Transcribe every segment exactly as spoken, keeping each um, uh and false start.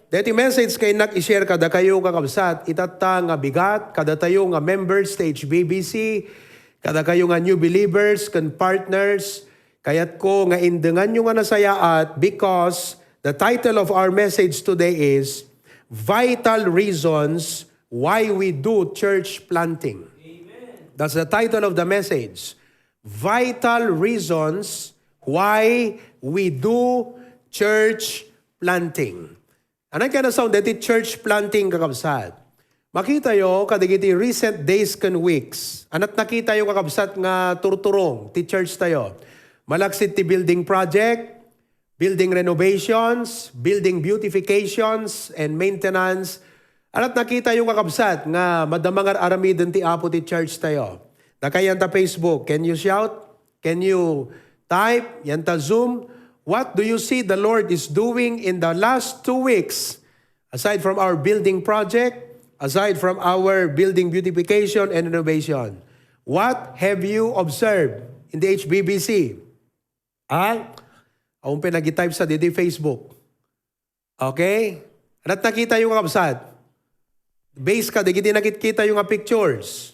Deti message nga innak i-share kadakayo, kakabsat, itatta nga bigat kadatayo nga members ti H B B C, kadakayo nga new believers ken partners. Kayatko nga indenganyo nga nasayaat because the title of our message today is Vital Reasons Why We Do Church Planting. That's the title of the message. Vital Reasons Why We Do Church Planting. Anay kaya nasaon deti church planting, kakabsat? Makitayo kadagiti recent days ken weeks. Anat nakitayo, kakabsat, nga turturong ti church tayo. Malaksid ti building project, building renovations, building beautifications, and maintenance. Anat nakitayo, kakabsat, nga madama nga aramiden ti Apo ti church tayo. Dakayan ta Facebook. Can you shout? Can you type? Yan ta Zoom. What do you see the Lord is doing in the last two weeks? Aside from our building project, aside from our building beautification and renovation, what have you observed in the H B B C? Ha? Awan pay nag-type sa didi Facebook. Okay? Anat nakitayo, kakabsat? Base kadagiti nakitkitayo nga pictures.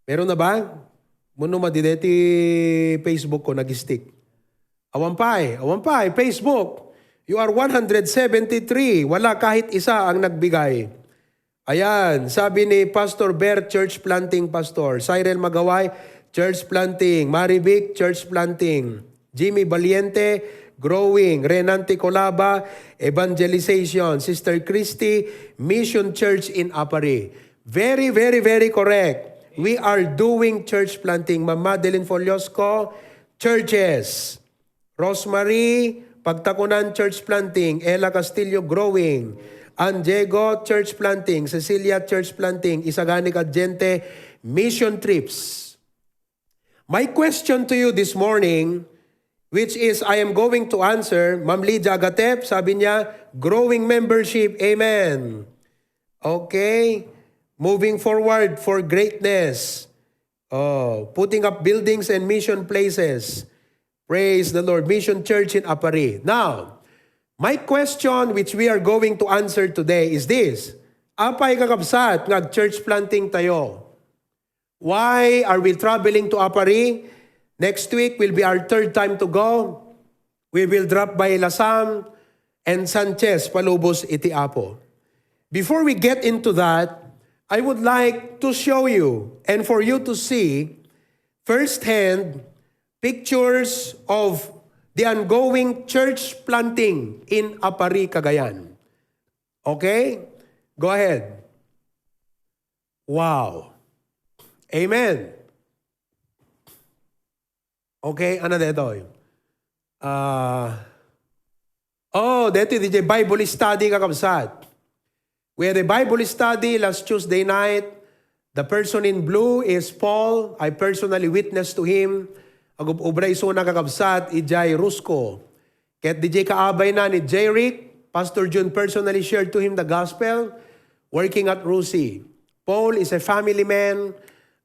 Meron na ba? Munno madi deti Facebook ko nag-stick. Awan pay, awan pay. Facebook, you are one hundred seventy-three. Wala kahit isa ang nagbigay. Ayan, sabi ni Pastor Bert, church planting, Pastor. Cyril Magaway, church planting. Marivic, church planting. Jimmy Valiente, growing. Renan Ticolaba, evangelization. Sister Christy, Mission Church in Aparri. Very, very, very correct. We are doing church planting. Ma'am Madeline Foliosco, churches. Rosemary, Pagtakunan, church planting. Ella Castillo, growing. Ann Diego, church planting. Cecilia, church planting. Isagani Cadiente, mission trips. My question to you this morning, which is I am going to answer, Ma'am Lydia Agatep, sabi niya, growing membership. Amen. Okay. Moving forward for greatness. Oh, putting up buildings and mission places. Praise the Lord. Mission Church in Aparri. Now, my question which we are going to answer today is this. Apay, kakabsat, nga church planting tayo. Why are we traveling to Aparri? Next week will be our third time to go. We will drop by Lasam and Sanchez palubos iti Apo. Before we get into that, I would like to show you and for you to see firsthand pictures of the ongoing church planting in Aparri, Cagayan. Okay? Go ahead. Wow. Amen. Okay, ano detoy? Ah, oh, detoy D J Bible study, kakabsat. We had a Bible study last Tuesday night. The person in blue is Paul. I personally witnessed to him. Agub-, ubra isuna, kakabsat, idiay Rusco. Ket D J kaabay na ni Jeric, Pastor Jun personally shared to him the gospel, working at Rusi. Paul is a family man.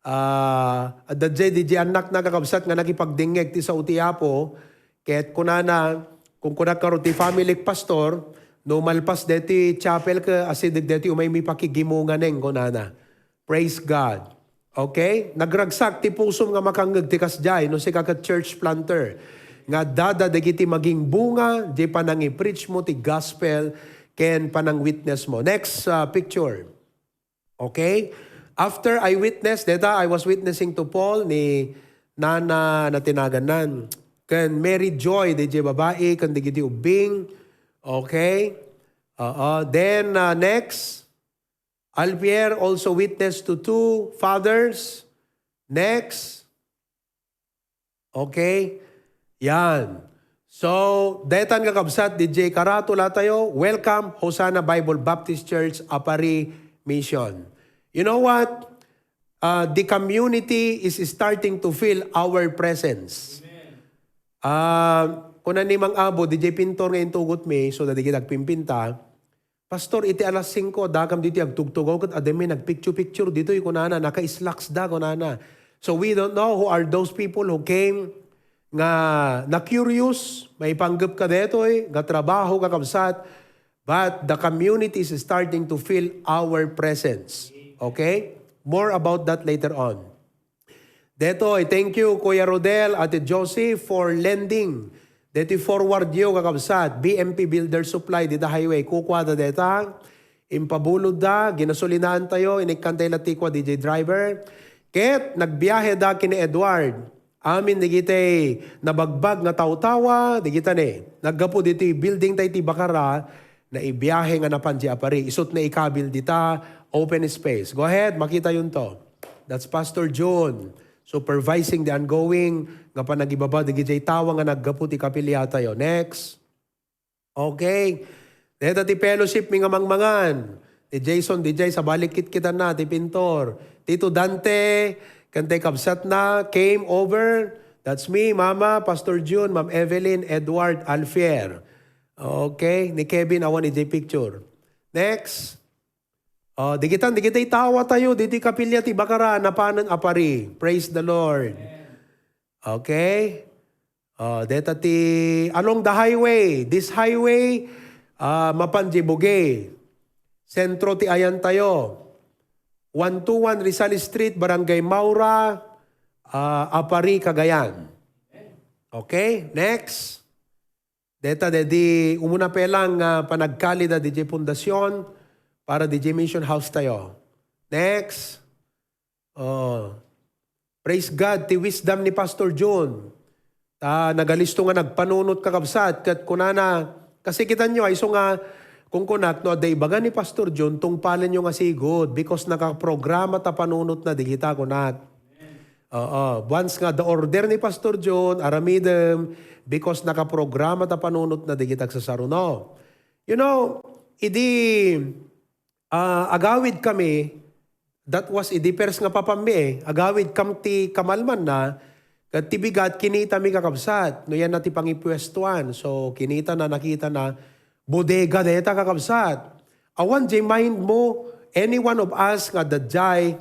Ah, adda D J, D J annak na, kakabsat, nga nakipagdingngeg ti sao ti Apo. Ket kunana, kunkunak karo ti family, Pastor, no malpas deti chapel ka, asideg deti umay mi pakigimunganeng, kunana. Praise God. Okay? Nagragsak ti pusom nga makangngeg ti kasdiay, no sika ket church planter. Nga dada dagiti magingbunga, di panangipreach mo ti gospel, ken panangwitness mo. Next, uh, picture. Okay? After I witness, deta, I was witnessing to Paul ni Nana Natinagan nan. Ken Mary Joy, di babae, ken dagiti ubbing. Okay? Oo. Then, uh, next, Alpier also witnessed to two fathers. Next. Okay? Yan. So, detan, kakabsat, D J karatula tayo. Welcome, Hosanna Bible Baptist Church, Aparri Mission. You know what? Uh, the community is starting to feel our presence. Ah, kuna ni Mang Abo, D J Pintor nga intugot mi, so, dagiti agpimpinta, "Pastor, iti alas singko, dakam ditoy agtugtugaw ket adda mi nagpicture-picture ditoy," kunana, "naka-slacks da," kunana. So we don't know who are those people who came nga na-curious, maipanggep ka detoy, nga trabaho, kakabsat. But the community is starting to feel our presence. Okay? More about that later on. Detoy, thank you, Kuya Rodel, Ate Josie, for lending. Detoy forward yo, kakabsat. B M P Builder Supply, dita highway. Kukuada deta. Impabulod da, ginasolinaan tayo, inikkan tayo latikwa, D J driver. Ket, nagbiahe da kini Edward. Amin digitay nabagbag nga tawtawa, digita ne. Naggapu ditoy building tayo ti Bacara, naibiahe nga napan di apari. Isut na ikabil dita, open space. Go ahead, makita yun to. That's Pastor June, supervising the ongoing nga panagibaba digitay tawa nga naggapu ti kapilya tayo. Next. Okay. Deta ti fellowship mi nga mangmangan. Ni Jason, D J, sabali kitkitan na, ti pintor. Tito Dante, kantay kabsat na, came over. That's me, Mama, Pastor June, Ma'am Evelyn, Edward, Alfier. Okay, ni Kevin, awan ijay picture. Next. Oh, digitan, digitay tawa tayo, ditoy kapilya ti Bacara, napanen apari. Praise the Lord. Okay? Oh, deta ti along the highway. This highway, ah, mapan di Bugue. Sentro ti ayan tayo. One two one Rizal Street, Barangay Maura, ah, Apari, Cagayan. Okay? Next. Deta, dedi, umuna pelang nga panagkali da D J Fundacion para D J Mission House tayo. Next. Oh. Praise God, ti wisdom ni Pastor June. Ta nagalisto nga nagpanunot, kakabsat, ket kunana, kasi kitanyo, ay isu nga, kung kunak, no, adda ibaga ni Pastor June, tungpalenyo nga sigud, because nakaprograma ta panunot na digita, kunak. Oo. Once nga the order ni Pastor June, aramidem, because nakaprograma ta panunot na digita agsasaruno. You know, idi, ah, agawid kami, that was idi pers nga papammi, eh. Agawid kam ti kamalman na, ket ti bigat, kinita mi, kakabsat. No, yan na ti pangipuestuan. So, kinita na, nakita na, bodega deta, kakabsat. Awan jay mind mo, any one of us nga dadjay,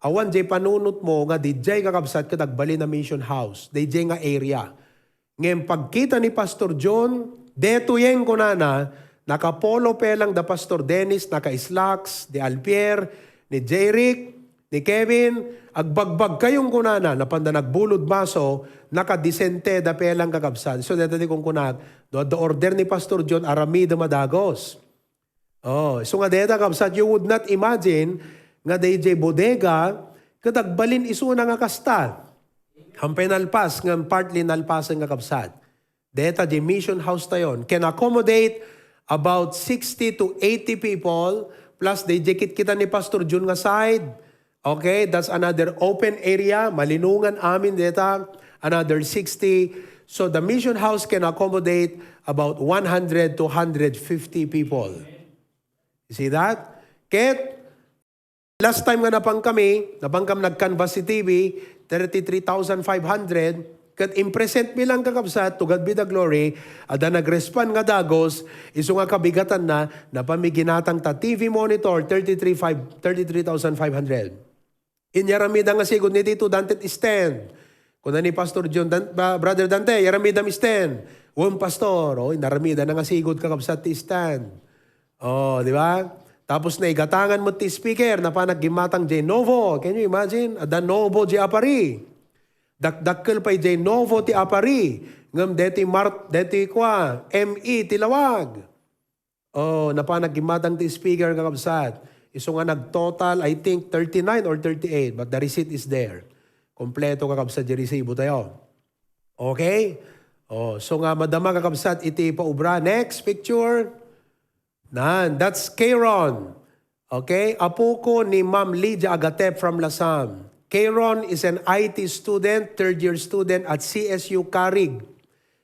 awan jay panunot mo nga dijay, kakabsat, ket agbalin a mission house, dijay nga area. Ngem pagkita ni Pastor John, detoyen kunana, nakapolo pelang da Pastor Dennis, naka-slacks, di Alpier, ni Jeric, ni Kevin, agbagbag kayon kunana, napanda nagbulod maso, nakadisente da pelang, kakabsat. So, deta ti kunkunak, do, do order ni Pastor John, aramidem a dagos. Oh, so nga deta, kabsat, you would not imagine nga dayjay bodega ket agbalin isuna nga kasta. Hampay nalpas ngem partly nalpasen nga, kabsat. Deta di mission house tayon can accommodate about sixty to eighty people, plus dayjay kitkitan ni Pastor Jun nga side. Okay, that's another open area. Malinungan amin deta, another sixty. So the mission house can accommodate about one hundred to one hundred fifty people. You see that? Ket, last time nga napan kami, napan kam nag-canvas ti T V, thirty-three thousand five hundred, ket in-present mi lang, kakabsat, to God be the glory, adda nag-respond nga dagos, isu nga kabigatanna, napan mi ginatang ta T V monitor, thirty-three five, thirty-three thousand five hundred. Inyaramida nga sigud ni Tito Dante ti stand. Kuna ni Pastor John, "Dan-, ba-, Brother Dante, yaramidam stand." "Wen, Pastor." O, inaramida na nga sigud, kakabsat, ti stand. O, di ba? Tapos naigatangan met ti speaker, napan gimmatang jay Novo. Can you imagine? Adda Novo jay apari. Dakdakkel pay jay Novo ti apari. Ngem deti Mart, deti kua, M E ti lawag. Oh, napan gimmatang ti speaker, kakabsat. Isu nga nagtotal, I think, thirty-nine or thirty-eight, but the receipt is there. Kompleto, kakabsat, di resibo tayo. Okay? Oh, so nga madama, kakabsat, iti paubra. Next picture. Nan, that's Kayron. Okay? Apo ko ni Ma'am Lydia Agatep from Lasam. Kayron is an I T student, third year student at C S U Carig.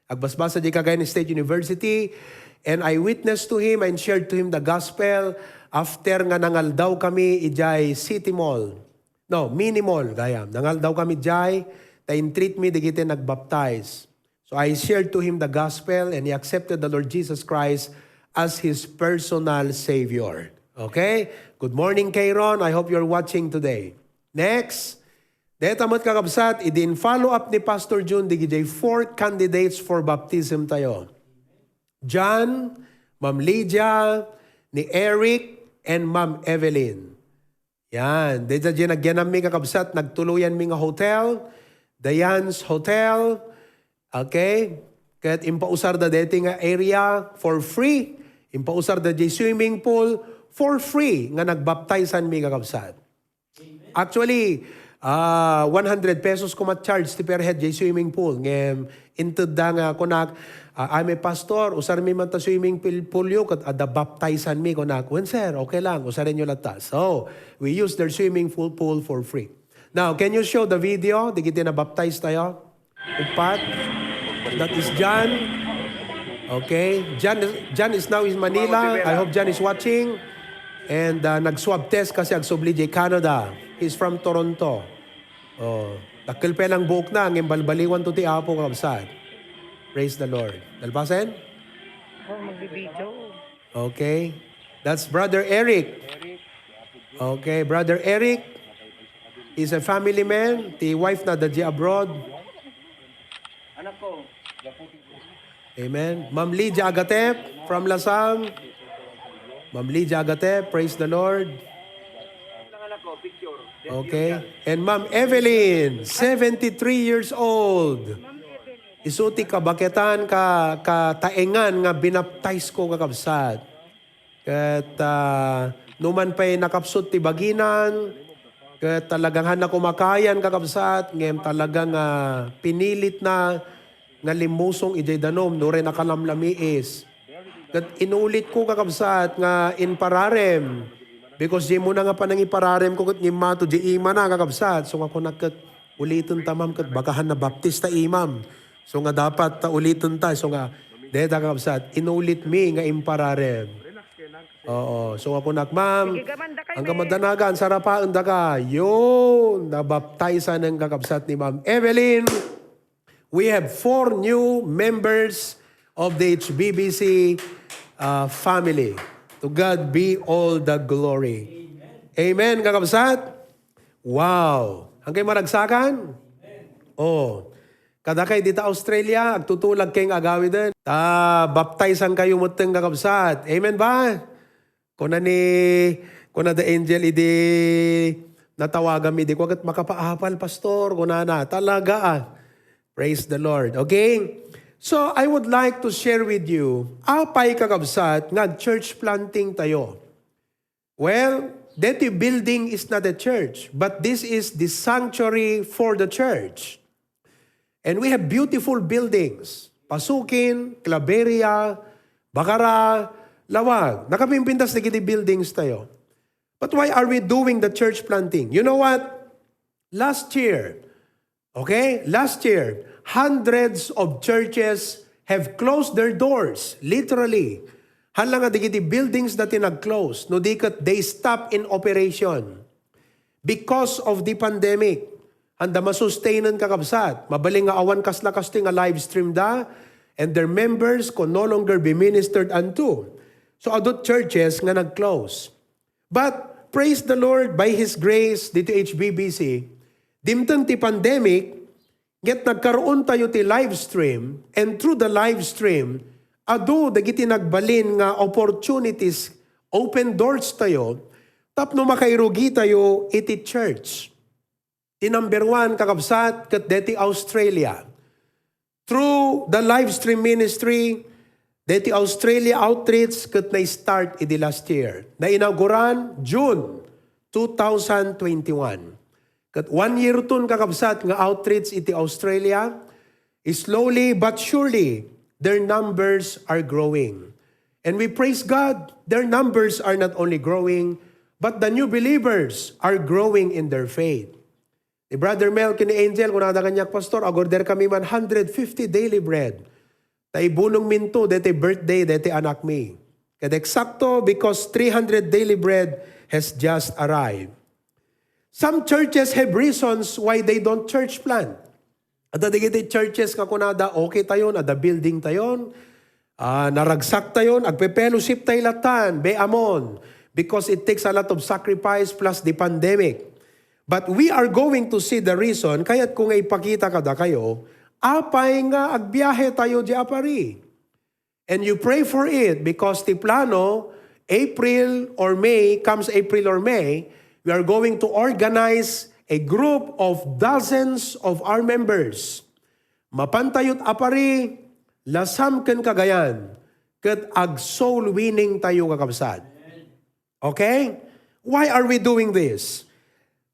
Agbasbasa di Cagayan State University, and I witnessed to him and shared to him the gospel after nga nangaldaw kami ijay City Mall. No, Mini Mall, gayam. Nangaldaw kami jay, ta intreat mi digiti nagbaptize. So I shared to him the gospel and he accepted the Lord Jesus Christ as his personal Savior. Okay? Good morning, Kayron. I hope you're watching today. Next. Deta met, kakabsat, idin follow up ni Pastor Jun, digijay four candidates for baptism tayo. John, Ma'am Lydia, ni Eric, and Ma'am Evelyn. Yan. Dayta diay nagyanammi, kakabsat, nagtuluyanmi nga hotel, Diane's Hotel. Okay? Ket impausarda deti nga area for free. Impausarda diay swimming pool for free nga nagbaptizeanmi, kakabsat. Actually, ah, one hundred pesos koma charge ti per head diay swimming pool. Ngem, intedda nga kunak, ah, "Ay, may pastor, usarmi man ta swimming pool, pool yo, ket adda baptizeanmi," kunak. "Wen, sir, okay lang, usarenyo latta." So, we use their swimming pool, pool for free. Now, can you show the video? Dagiti nabaptize tayo? Uppat. That is John. Okay. John, John is now in Manila. I hope John is watching. And, uh, nag-swab test kasi agsubli diay Canada. He's from Toronto. Oh, dakkel pay lang buokna, ngem balbaliwan to ti Apo, kakabsat. Praise the Lord. Nalpasen? Oh, magbibideo. Okay. That's Brother Eric. Okay, Brother Eric is a family man. Ti wife na adda abroad. Amen. Ma'am Lydia Agatep from Lasam. Ma'am Lydia Agatep, praise the Lord. Okay. And Ma'am Evelyn, seventy-three years old. Isu ti kabaketan, ka, kataengan nga binaptize ko, kakabsat. Ket, ah, numan pay nakapsut ti baginan, ket talagang haanna kumakayan, kakabsat, ngem talagang, ah, pinilitna nga limmusong idiay danum, no, uray nakalamlamiis. Ket inulitko, kakabsat, nga impararem, because diay umuna nga panangipararemko ket ngimmato diay imana, kakabsat. So, nga kunak ket, "Ulitenta, ma'am, ket baka haanna baptista imam." So, nga dapat ta ulitenta. So, nga, deta, kakabsat, inulitmi nga impararem. Oo. So, nga kunak, "Ma'am, sige, gamanda kayo, angga eh. Madanagan, sarapaendaka." Yun, nabaptizean, kakabsat, ni Ma'am Evelyn. We have four new members of the H B B C, uh, family. To God be all the glory. Amen, kakabsat? Wow. Haankayo maragsakan? Oh. Kadakayo dita Australia, agtutulag kayo nga agawiden. Ta, baptizean kayo metten, kakabsat. Amen ba? Kuna ni, kuna da Angel, idi natawaganmi, idi kua ket makapaapal, Pastor, kunana. Talaga, ah. Praise the Lord. Okay? So, I would like to share with you, apay, kakabsat, nga church planting tayo. Well, deti building is not a church, but this is the sanctuary for the church. And we have beautiful buildings. Pasukin, Claveria, Bacara, Laoag. Nakapimpintas dagiti buildings tayo. But why are we doing the church planting? You know what? Last year, okay, last year, hundreds of churches have closed their doors, literally. Hala nga dagiti buildings dati nag-close, no di ket they stop in operation because of the pandemic. Haanda masustainen, kakabsat. Mabalin nga awan kasla kastoy nga live stream da, and their members can no longer be ministered unto. So, adu churches nga nag-close. But, praise the Lord, by His grace, dito H B B C, dimteng ti pandemic, ket nagkaroon tayo ti live stream, and through the live stream, adu dagiti nagbalin nga opportunities, open doors tayo, tapno makairugi tayo iti church. Ti number one, kakabsat, ket deti Australia. Through the live stream ministry, deti Australia outreach ket na-start idi last year. Nainauguran June two thousand twenty-one. Ket one year ton, kakabsat, nga outreach iti Australia. Slowly but surely, their numbers are growing. And we praise God, their numbers are not only growing, but the new believers are growing in their faith. Ni Brother Mel ken ni Angel, kunada kaniak, "Pastor, agorder kami man hundred fifty daily bread. Ta ibunongminto deti birthday deti anakmi." Ket eksakto, because three hundred daily bread has just arrived. Some churches have reasons why they don't church plant. Adda dagiti churches nga kunada, "Okay tayon, adda building tayon, ah, naragsak tayon, agpe-fellowship tayo latan, be amon, because it takes a lot of sacrifice plus the pandemic." But we are going to see the reason, kayatko nga ipakita kadakayo, apay nga agbiahe tayo di apari. And you pray for it because ti plano, April or May, comes April or May, we are going to organize a group of dozens of our members. Mapan tayo't apari, lasam ken Cagayan, ket ag-soul winning tayo, kakabsat. Okay? Why are we doing this?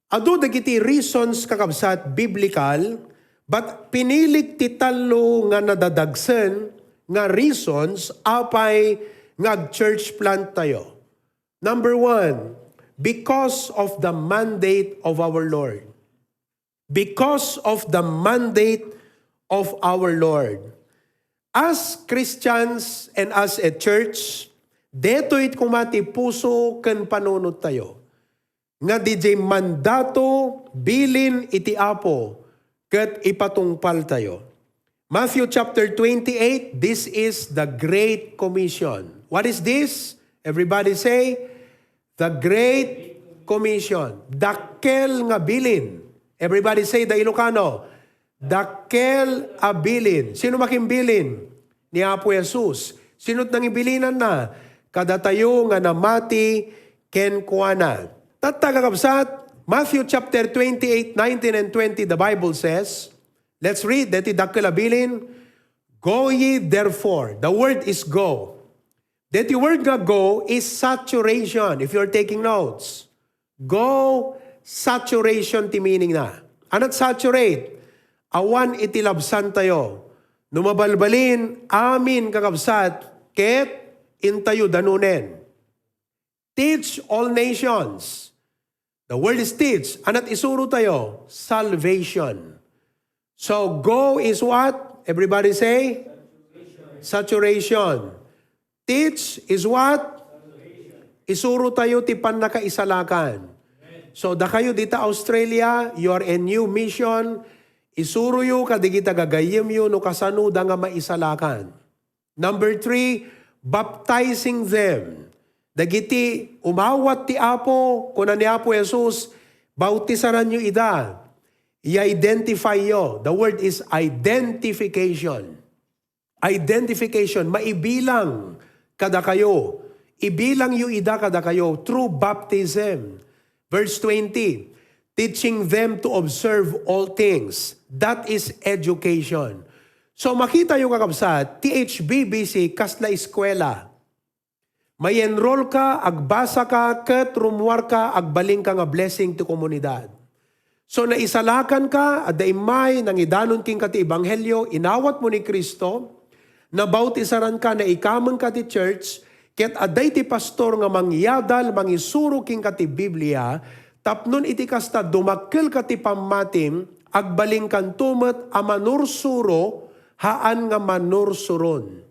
Adu dagiti reasons, kakabsat, biblical, but pinilik ti tallo nga nadadagsen nga reasons apay nga ag-church plant tayo. Number one, because of the mandate of our Lord. Because of the mandate of our Lord. As Christians and as a church, detoy koma ti puso ken panunot tayo nga diay mandato, bilin iti Apo, ket ipatungpal tayo. Matthew chapter twenty-eight, this is the Great Commission. What is this? Everybody say, the Great Commission. Dakkel nga bilin. Everybody say the Ilocano. Dakkel a bilin. Sino makimbilin? Ni Apo Jesus. Sino't nangibilinanna? Kadatayo nga namati kenkuana. Tatta, kakabsat, Matthew chapter twenty-eight, nineteen and twenty, the Bible says, let's read, deti dakkel a bilin, "Go ye therefore." The word is go. Deti word nga go is saturation, if you're taking notes. Go, saturation ti meaning na. Ana't saturate? Awan iti labsan tayo. No mabalbalin, amin, kakabsat, ket intayo danunen. Teach all nations. The word is teach. Ana't isuro tayo? Salvation. So, go is what? Everybody say? Saturation. Teach is what? Isuro tayo ti pannakaisalakan. So, dakayo dita Australia, you are a new mission. Isuroyo kadigita gagayyemyo no kasanoda nga maisalakan. Number three, baptizing them. Dagiti umawat ti Apo, kuna ni Apo Jesus, "Bautisaranyo ida." I-identify yo. The word is identification. Identification, maibilang kadakayo. Ibilangyo ida kadakayo through baptism. Verse twenty, "Teaching them to observe all things." That is education. So, makitayo, kakabsat, T H B B C, kasla eskwela. May-enroll ka, agbasa ka, ket rummuar ka, agbalin ka nga blessing ti komunidad. So, naisalakan ka, adda immay, nangidanon kenka ti ebanghelio, inawat mo ni Cristo, nabautisaran ka, naikameng ka ti church, ket adda iti pastor nga mangyadal, mangisuro kenka ti Biblia, tapno iti kasta, dumakkel ka ti pammatim, agbalin kanto met a manursuro, haan nga manursuron.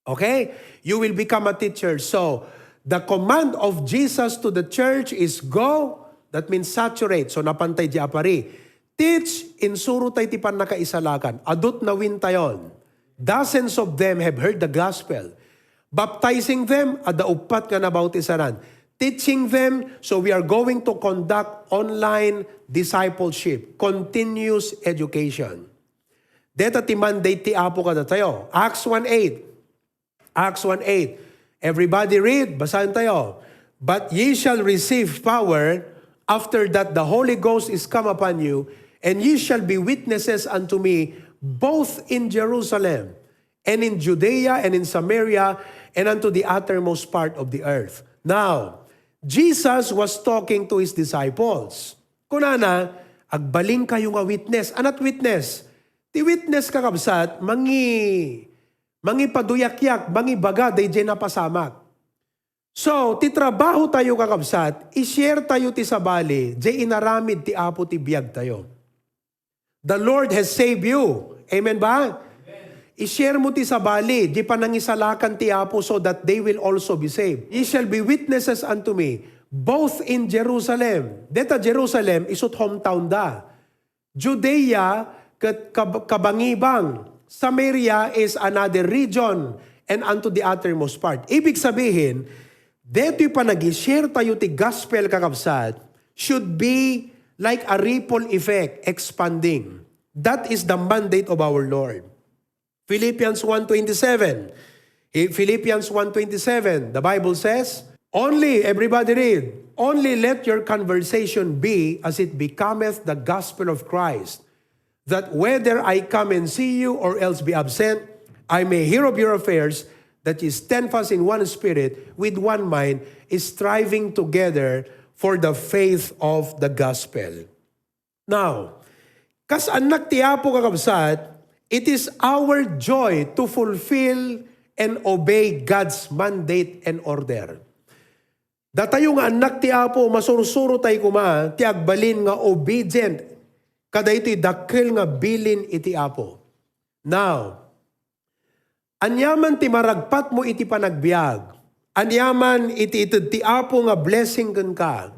Okay? You will become a teacher. So, the command of Jesus to the church is go. That means saturate. So, napantay di apari. Teach, insuro tay ti pannakaisalakan. Adut nawin tayon. Dozens of them have heard the gospel. Baptizing them, adda uppat nga nabautisaran. Teaching them, so we are going to conduct online discipleship, continuous education. Deta ti mandate ti Apo kadatayo. Acts one eight. Acts one eight. Everybody read, basaen tayo. "But ye shall receive power after that the Holy Ghost is come upon you, and ye shall be witnesses unto me both in Jerusalem and in Judea and in Samaria and unto the uttermost part of the earth." Now, Jesus was talking to his disciples. Kunana, "Agbalin kayo nga witness." Anat witness? Ti witness, kakabsat, mangi-, mangipaduyakyak, mangibaga daydiay napasamak. So, ti trabaho tayo, kakabsat, i-share tayo ti sabali, jay inaramid ti Apo ti biag tayo. The Lord has saved you. Amen ba? I-share mo ti sabali, di panangisalakan ti Apo, so that they will also be saved. "Ye shall be witnesses unto me, both in Jerusalem." Deta Jerusalem, isut hometown da. Judea, ket kab-, kabangibang. Samaria is another region, and unto the uttermost part. Ibig sabihin, detoy panag-share tayo ti gospel, kakabsat, should be like a ripple effect, expanding. That is the mandate of our Lord. Philippians one twenty-seven. Philippians one twenty-seven, the Bible says, "Only, everybody read, only let your conversation be as it becometh the gospel of Christ, that whether I come and see you or else be absent, I may hear of your affairs, that ye stand fast in one spirit, with one mind, striving together for the faith of the gospel." Now, kas annak ti Apo, kakabsat, it is our joy to fulfill and obey God's mandate and order. Datayo nga annak ti Apo, masursuro tayo koma ti agbalin nga obedient kadaytoy dakkel nga bilin iti Apo. Now, aniaman ti maragpatmo iti panagbiag, aniaman iti ited ti Apo nga blessing kenka,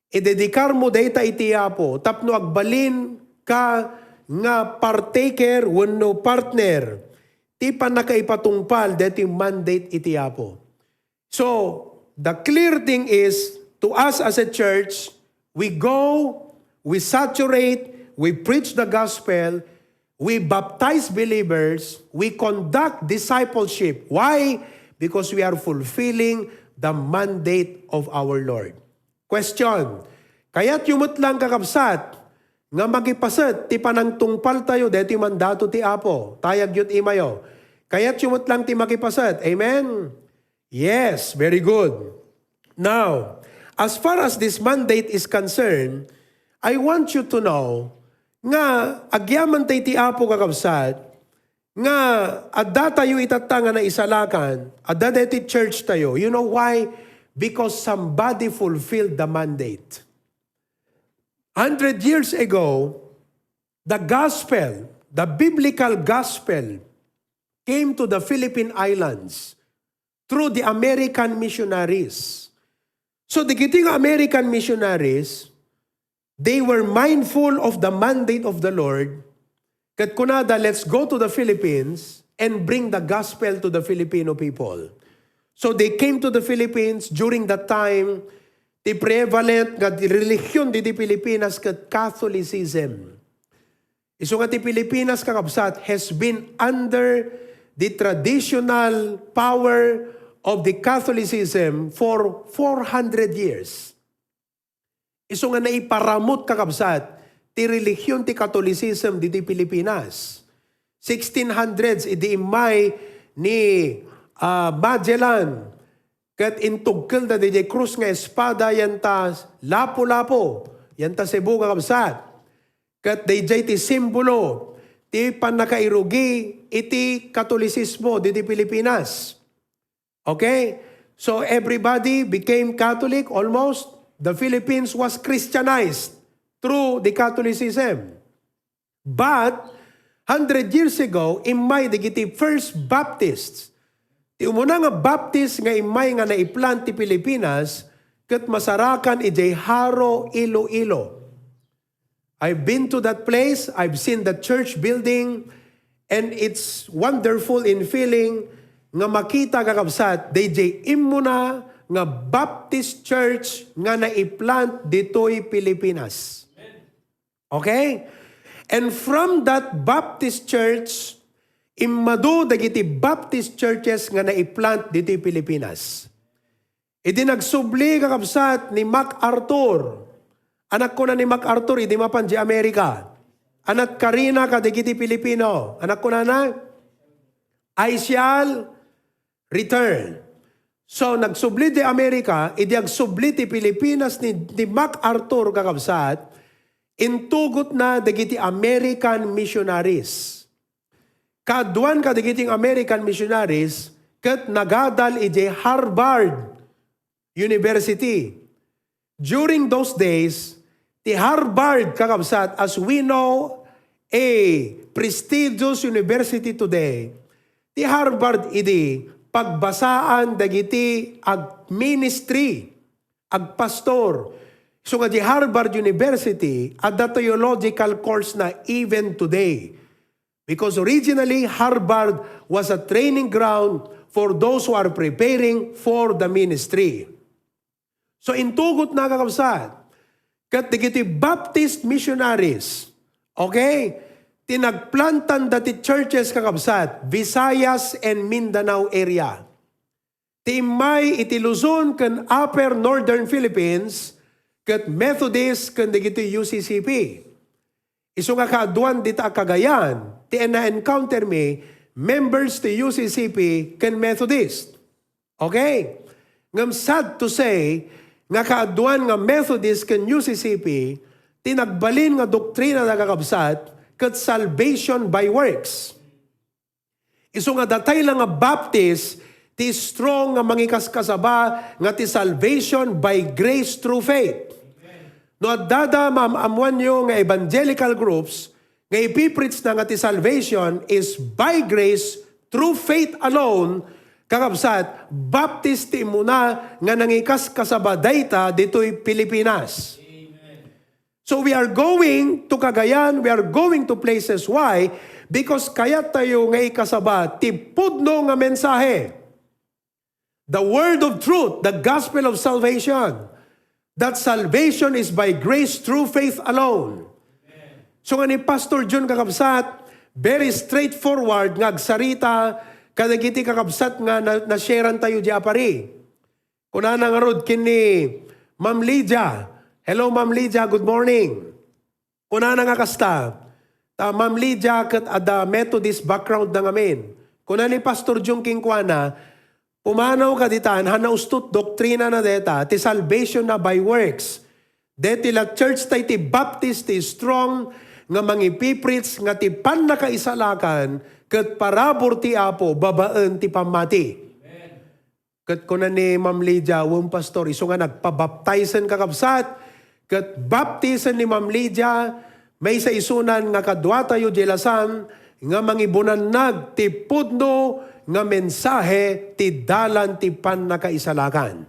idedikarmo dayta iti Apo tapno agbalin ka nga partaker wenno partner ti pannakaipatungpal daytoy mandate iti Apo. So, the clear thing is, to us as a church, we go, we saturate, we preach the gospel, we baptize believers, we conduct discipleship. Why? Because we are fulfilling the mandate of our Lord. Question, kayatyo met lang, kakabsat, nga makipaset ti panangtungpaltayo daytoy mandato ti Apo? Tayagyo ti imayo. Kayatyo met lang ti makipaset. Amen? Yes, very good. Now, as far as this mandate is concerned, I want you to know nga agyaman tay ti Apo, kakabsat, nga adda tayo itatta nga naisalakan, adda daytoy church tayo. You know why? Because somebody fulfilled the mandate. Hundred years ago, the gospel, the biblical gospel, came to the Philippine Islands through the American missionaries. So, dagiti nga American missionaries, they were mindful of the mandate of the Lord, ket kunada, "Let's go to the Philippines and bring the gospel to the Filipino people." So, they came to the Philippines. During that time, ti prevalent nga relihion didi Pilipinas ket Catholicism. Isu nga ti Pilipinas, kakabsat, has been under the traditional power of the Catholicism for four hundred years. Isu nga naiparamut, kakabsat, ti relihion ti Catholicism didi Pilipinas. Sixteen hundreds, idi immay ni, ah, Magellan, ket intugkelda didiay krus nga espada yanta Lapu-Lapu, yanta Cebu, kakabsat. Ket daydiay ti simbolo ti pannakairugi iti Katolisismo didi Pilipinas. Okay? So everybody became Catholic almost. The Philippines was Christianized through the Catholicism. But, hundred years ago, immay dagiti First Baptists. Ti umuna nga Baptist nga immay nga naiplant ti Pilipinas, ket masarakan idiay Jaro, Iloilo. I've been to that place, I've seen the church building, and it's wonderful in feeling nga makita, kakabsat, daydiay immuna nga Baptist church nga naiplant ditoy Pilipinas. Okay? And from that Baptist church, immadu dagiti Baptist churches nga naiplant ditoy Pilipinas. Idi nagsubli, kakabsat, ni MacArthur, anak kuna ni MacArthur, idi mapan di Amerika, anat karina kadagiti Pilipino, anak kunana, "I shall return." So, nagsubli di Amerika, idi agsubli ti Pilipinas ni, ni MacArthur, kakabsat, intugotna dagiti American missionaries. Kaaduan kadagiti American missionaries ket nagadal idiay Harvard University. During those days, ti Harvard, kakabsat, as we know, a prestigious university today, ti Harvard idi pagbasaan dagiti ag-ministry, agpastor. So nga di Harvard University, adda theological course na even today. Because originally, Harvard was a training ground for those who are preparing for the ministry. So, intugotna, kakabsat, ket dagiti Baptist missionaries, okay? Ti nagplantanda ti churches, kakabsat, Visayas and Mindanao area. Ti immay iti Luzon ken Upper Northern Philippines, ket Methodist ken dagiti U C C P. Isu nga kaaduan dita a Cagayan, ti na-encounter mi, members ti U C C P ken Methodist. Okay? Ngem sad to say, nga kaaduan nga Methodist ken U C C P, ti nagbalin nga doktrina da, kakabsat, ket salvation by works. Isu nga datay la nga Baptist, ti strong nga mangikaskasaba nga ti salvation by grace through faith. No adda da maam-ammoanyo nga evangelical groups, nga ipipreach na nga ti salvation is by grace through faith alone, kakabsat, Baptist ti immuna nga nangikaskasaba dayta ditoy Pilipinas. So we are going to Cagayan, we are going to places. Why? Because kayat tayo nga ikasaba ti pudno nga mensahe. The word of truth, the gospel of salvation, that salvation is by grace through faith alone. So nga ni Pastor Jun, kakabsat, very straightforward nga agsarita kadagiti kakabsat nga na, na-sharean tayo di apari. Kunana ngarud ken ni Ma'am Lydia. Hello, Ma'am Lydia. Good morning. Kunana nga kasta, ta Ma'am Lydia ket adda Methodist background na ngamin. Kuna ni Pastor Jung kenkuana, "Pumanaw ka ditan, han naustot doktrina na deta, ti salvation na by works. Deti la church tay ti Baptist ti strong nga mangipipreach nga ti pannakaisalakan ket parabur ti Apo babaen ti pammati." Ket kuna ni Ma'am Lydia, "Wen, Pastor, isu nga nagpabaptisen, kakabsat." Ket baptisen ni Ma'am Lydia, maysa isunan nga kaduatayo di lasan nga mangibunannag ti pudno nga mensahe ti dalan ti pannakaisalakan.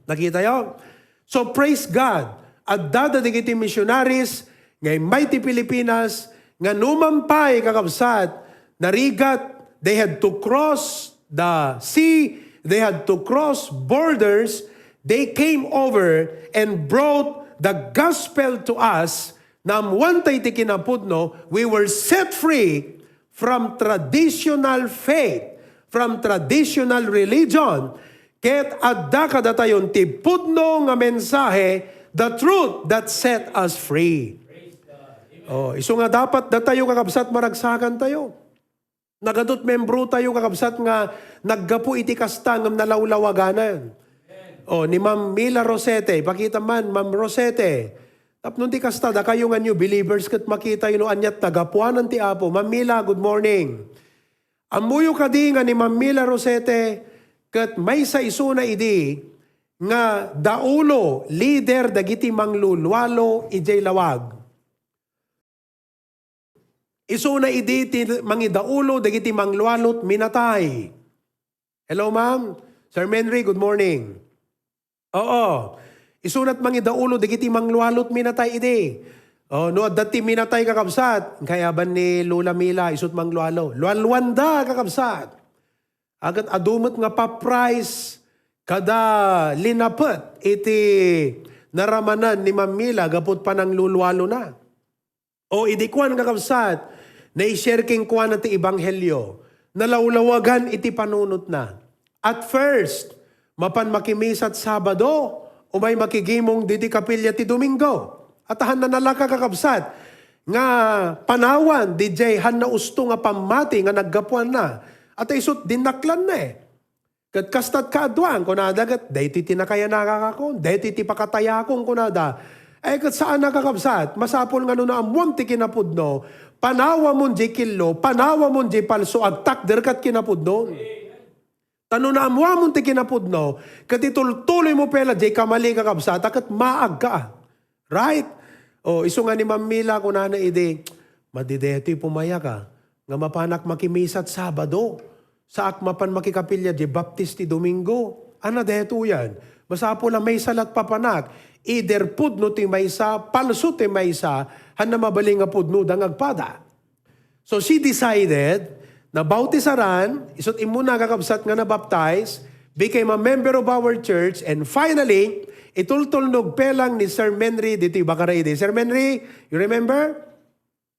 Nakitayo? So, praise God, adda dagiti missionaries nga immay ti Pilipinas nga numan pay, kakabsat, narigat, they had to cross the sea, they had to cross borders, they came over and brought the gospel to us. Naammuan tay ti kinapudno, we were set free from traditional faith, from traditional religion, ket adda kadatayon ti pudno nga mensahe, the truth that set us free. Oh, isu nga dapat datayo, kakabsat, maragsakan tayo. Nagadut membro tayo, kakabsat, nga naggapu iti kasta ngem nalawlawaganan. Oh, ni Ma'am Mila Rosete, ipakita man, Ma'am Rosete. Tapno ti kasta, dakayo nga new believers ket makitayo no aniat nagapuanan ti Apo. Ma'am Mila, good morning. Ammoyo kadi nga ni Ma'am Mila Rosete ket maysa isuna idi nga daulo, leader dagiti manglulualo idiay lawag. Isuna idi ti mangidaulo dagiti manglualot minatay. Hello, ma'am. Sir Menry, good morning. Oo. Isunat mangidaulo dagiti manglualot minatay idi. Oh, no adda ti minatay, kakabsat, kayaban ni Lola Mila, isut manglualo. Lualuanda, kakabsat. Agat adu met nga paprais kada linapet iti naramanan ni Ma'am Mila gapu pananglulualona. O idi kuan, kakabsat, nai-share kenkuana ti ebanghelio, nalawlawagan iti panunotna. At first, mapan makimisat Sabado, umay makigimong didi kapilya ti Domingo. At han nanalaka, kakabsat, nga panawan, didiay han nausto nga pammati nga naggapuanna. At isut dinnaklanna eh. Ket kastat kaaduan, kunada ket, "Daytoy ti nakayanakakon, daytoy ti pakatayakon," kunada. Ay, ket saan a, kakabsat, masapul nga no naammuam ti kinapudno, panawamon diay killo, panawamon diay palso, agtakder ket kinapudno. Ta no naammuamon ti kinapudno, ket itultuloymo pay la diay kamali, kakabsat, a ket maagka. Right? O, isu nga ni Ma'am Mila, kunana idi, "Madi daytoy pumayak a, nga mapanak makimisat Sabado. Saak mapan makikapilya di Baptis ti Domingo." Ana daytoy yan. Masapul a maysa lat papanak. Either pudno ti maysa, palso ti maysa, han na mabalin nga pudno da nga agpada. So she decided na bautisaran, isut immuna, kakabsat, nga nabaptize, became a member of our church, and finally, itultulnog pelang ni Sir Menry ditoy Bacarede. Sir Menry, you remember?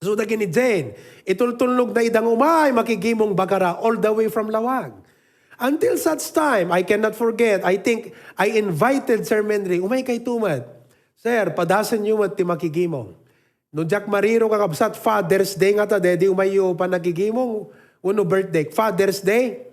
So, dagini Jane, itultulnog na ida nga umay makigimong baccarat all the way from Laoag. Until such time, I cannot forget, I think I invited Sir Menri, "Umay kay tumat. Sir, padasen yo met ti makigimong." No diak mariro, kakabsat, Father's Day ngata, dedi umayyo panagigimong, wenno birthday. Father's Day?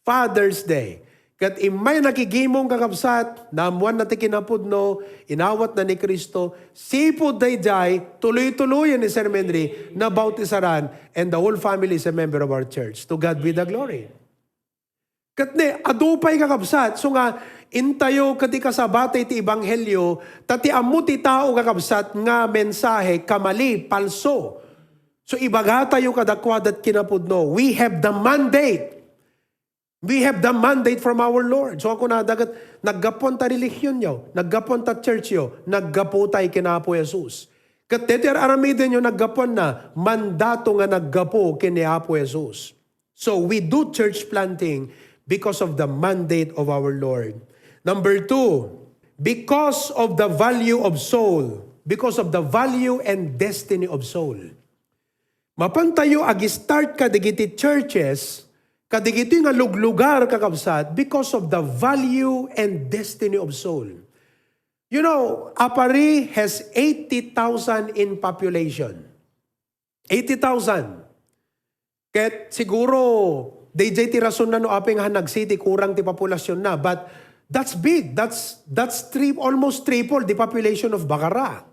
Father's Day. Ket immay nakigimong, kakabsat, naammoanna ti kinapudno, inawatna ni Cristo, sipud daydiay, tuloy-tuloyen ni Sir Menri, nabautisaran, and the whole family is a member of our church. To God be the glory. Ket ne, adu pay, kakabsat, so nga, intayo ket ikasabatay ti ebanghelio, ta ti ammo ti tao, kakabsat, nga mensahe, kamali, palso. So, ibagatayo kadakuada ti kinapudno. We have the mandate. We have the mandate from our Lord. So, ako na dagat, naggapuan ta relihionyo, naggapuan ta churchyo, naggaputay ken Apo Jesus. Ket daytoy ar-aramidenyo, naggapuanna, mandato nga naggapu ken ni Apo Jesus. So, we do church planting because of the mandate of our Lord. Number two, because of the value of soul, because of the value and destiny of soul. Mapantayo ag-start kadagiti churches, kadagiti nga luglugar, kakabsat, because of the value and destiny of soul. You know, Aparri has eighty thousand in population. Eighty thousand. Ket siguro, daydiay ti rason na no apay nga nag-city, kurang ti population na. But that's big. That's, that's tri-, almost triple the population of Baccarat.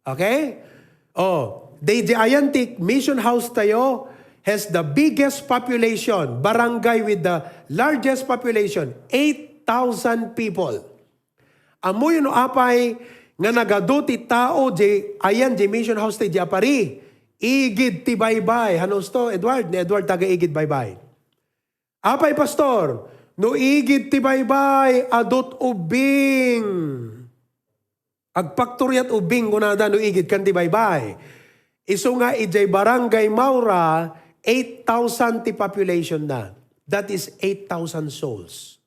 Okay? Oh, daydiay ayan ti mission house tayo has the biggest population, barangay with the largest population, eight thousand people. Ammoyo no apay nga nagadu ti tao di ayan di mission house ti di Aparri? Igid ti Baybay. Hanos to, Edward? Ni Edward taga Igid Baybay. Apay, Pastor, no igid ti Baybay, adut ubbing. Agpaktoriat ubbing kunada no igid kan ti Baybay. Isu nga idiay Barangay Maura, eight thousand ti population na. That is eight thousand souls.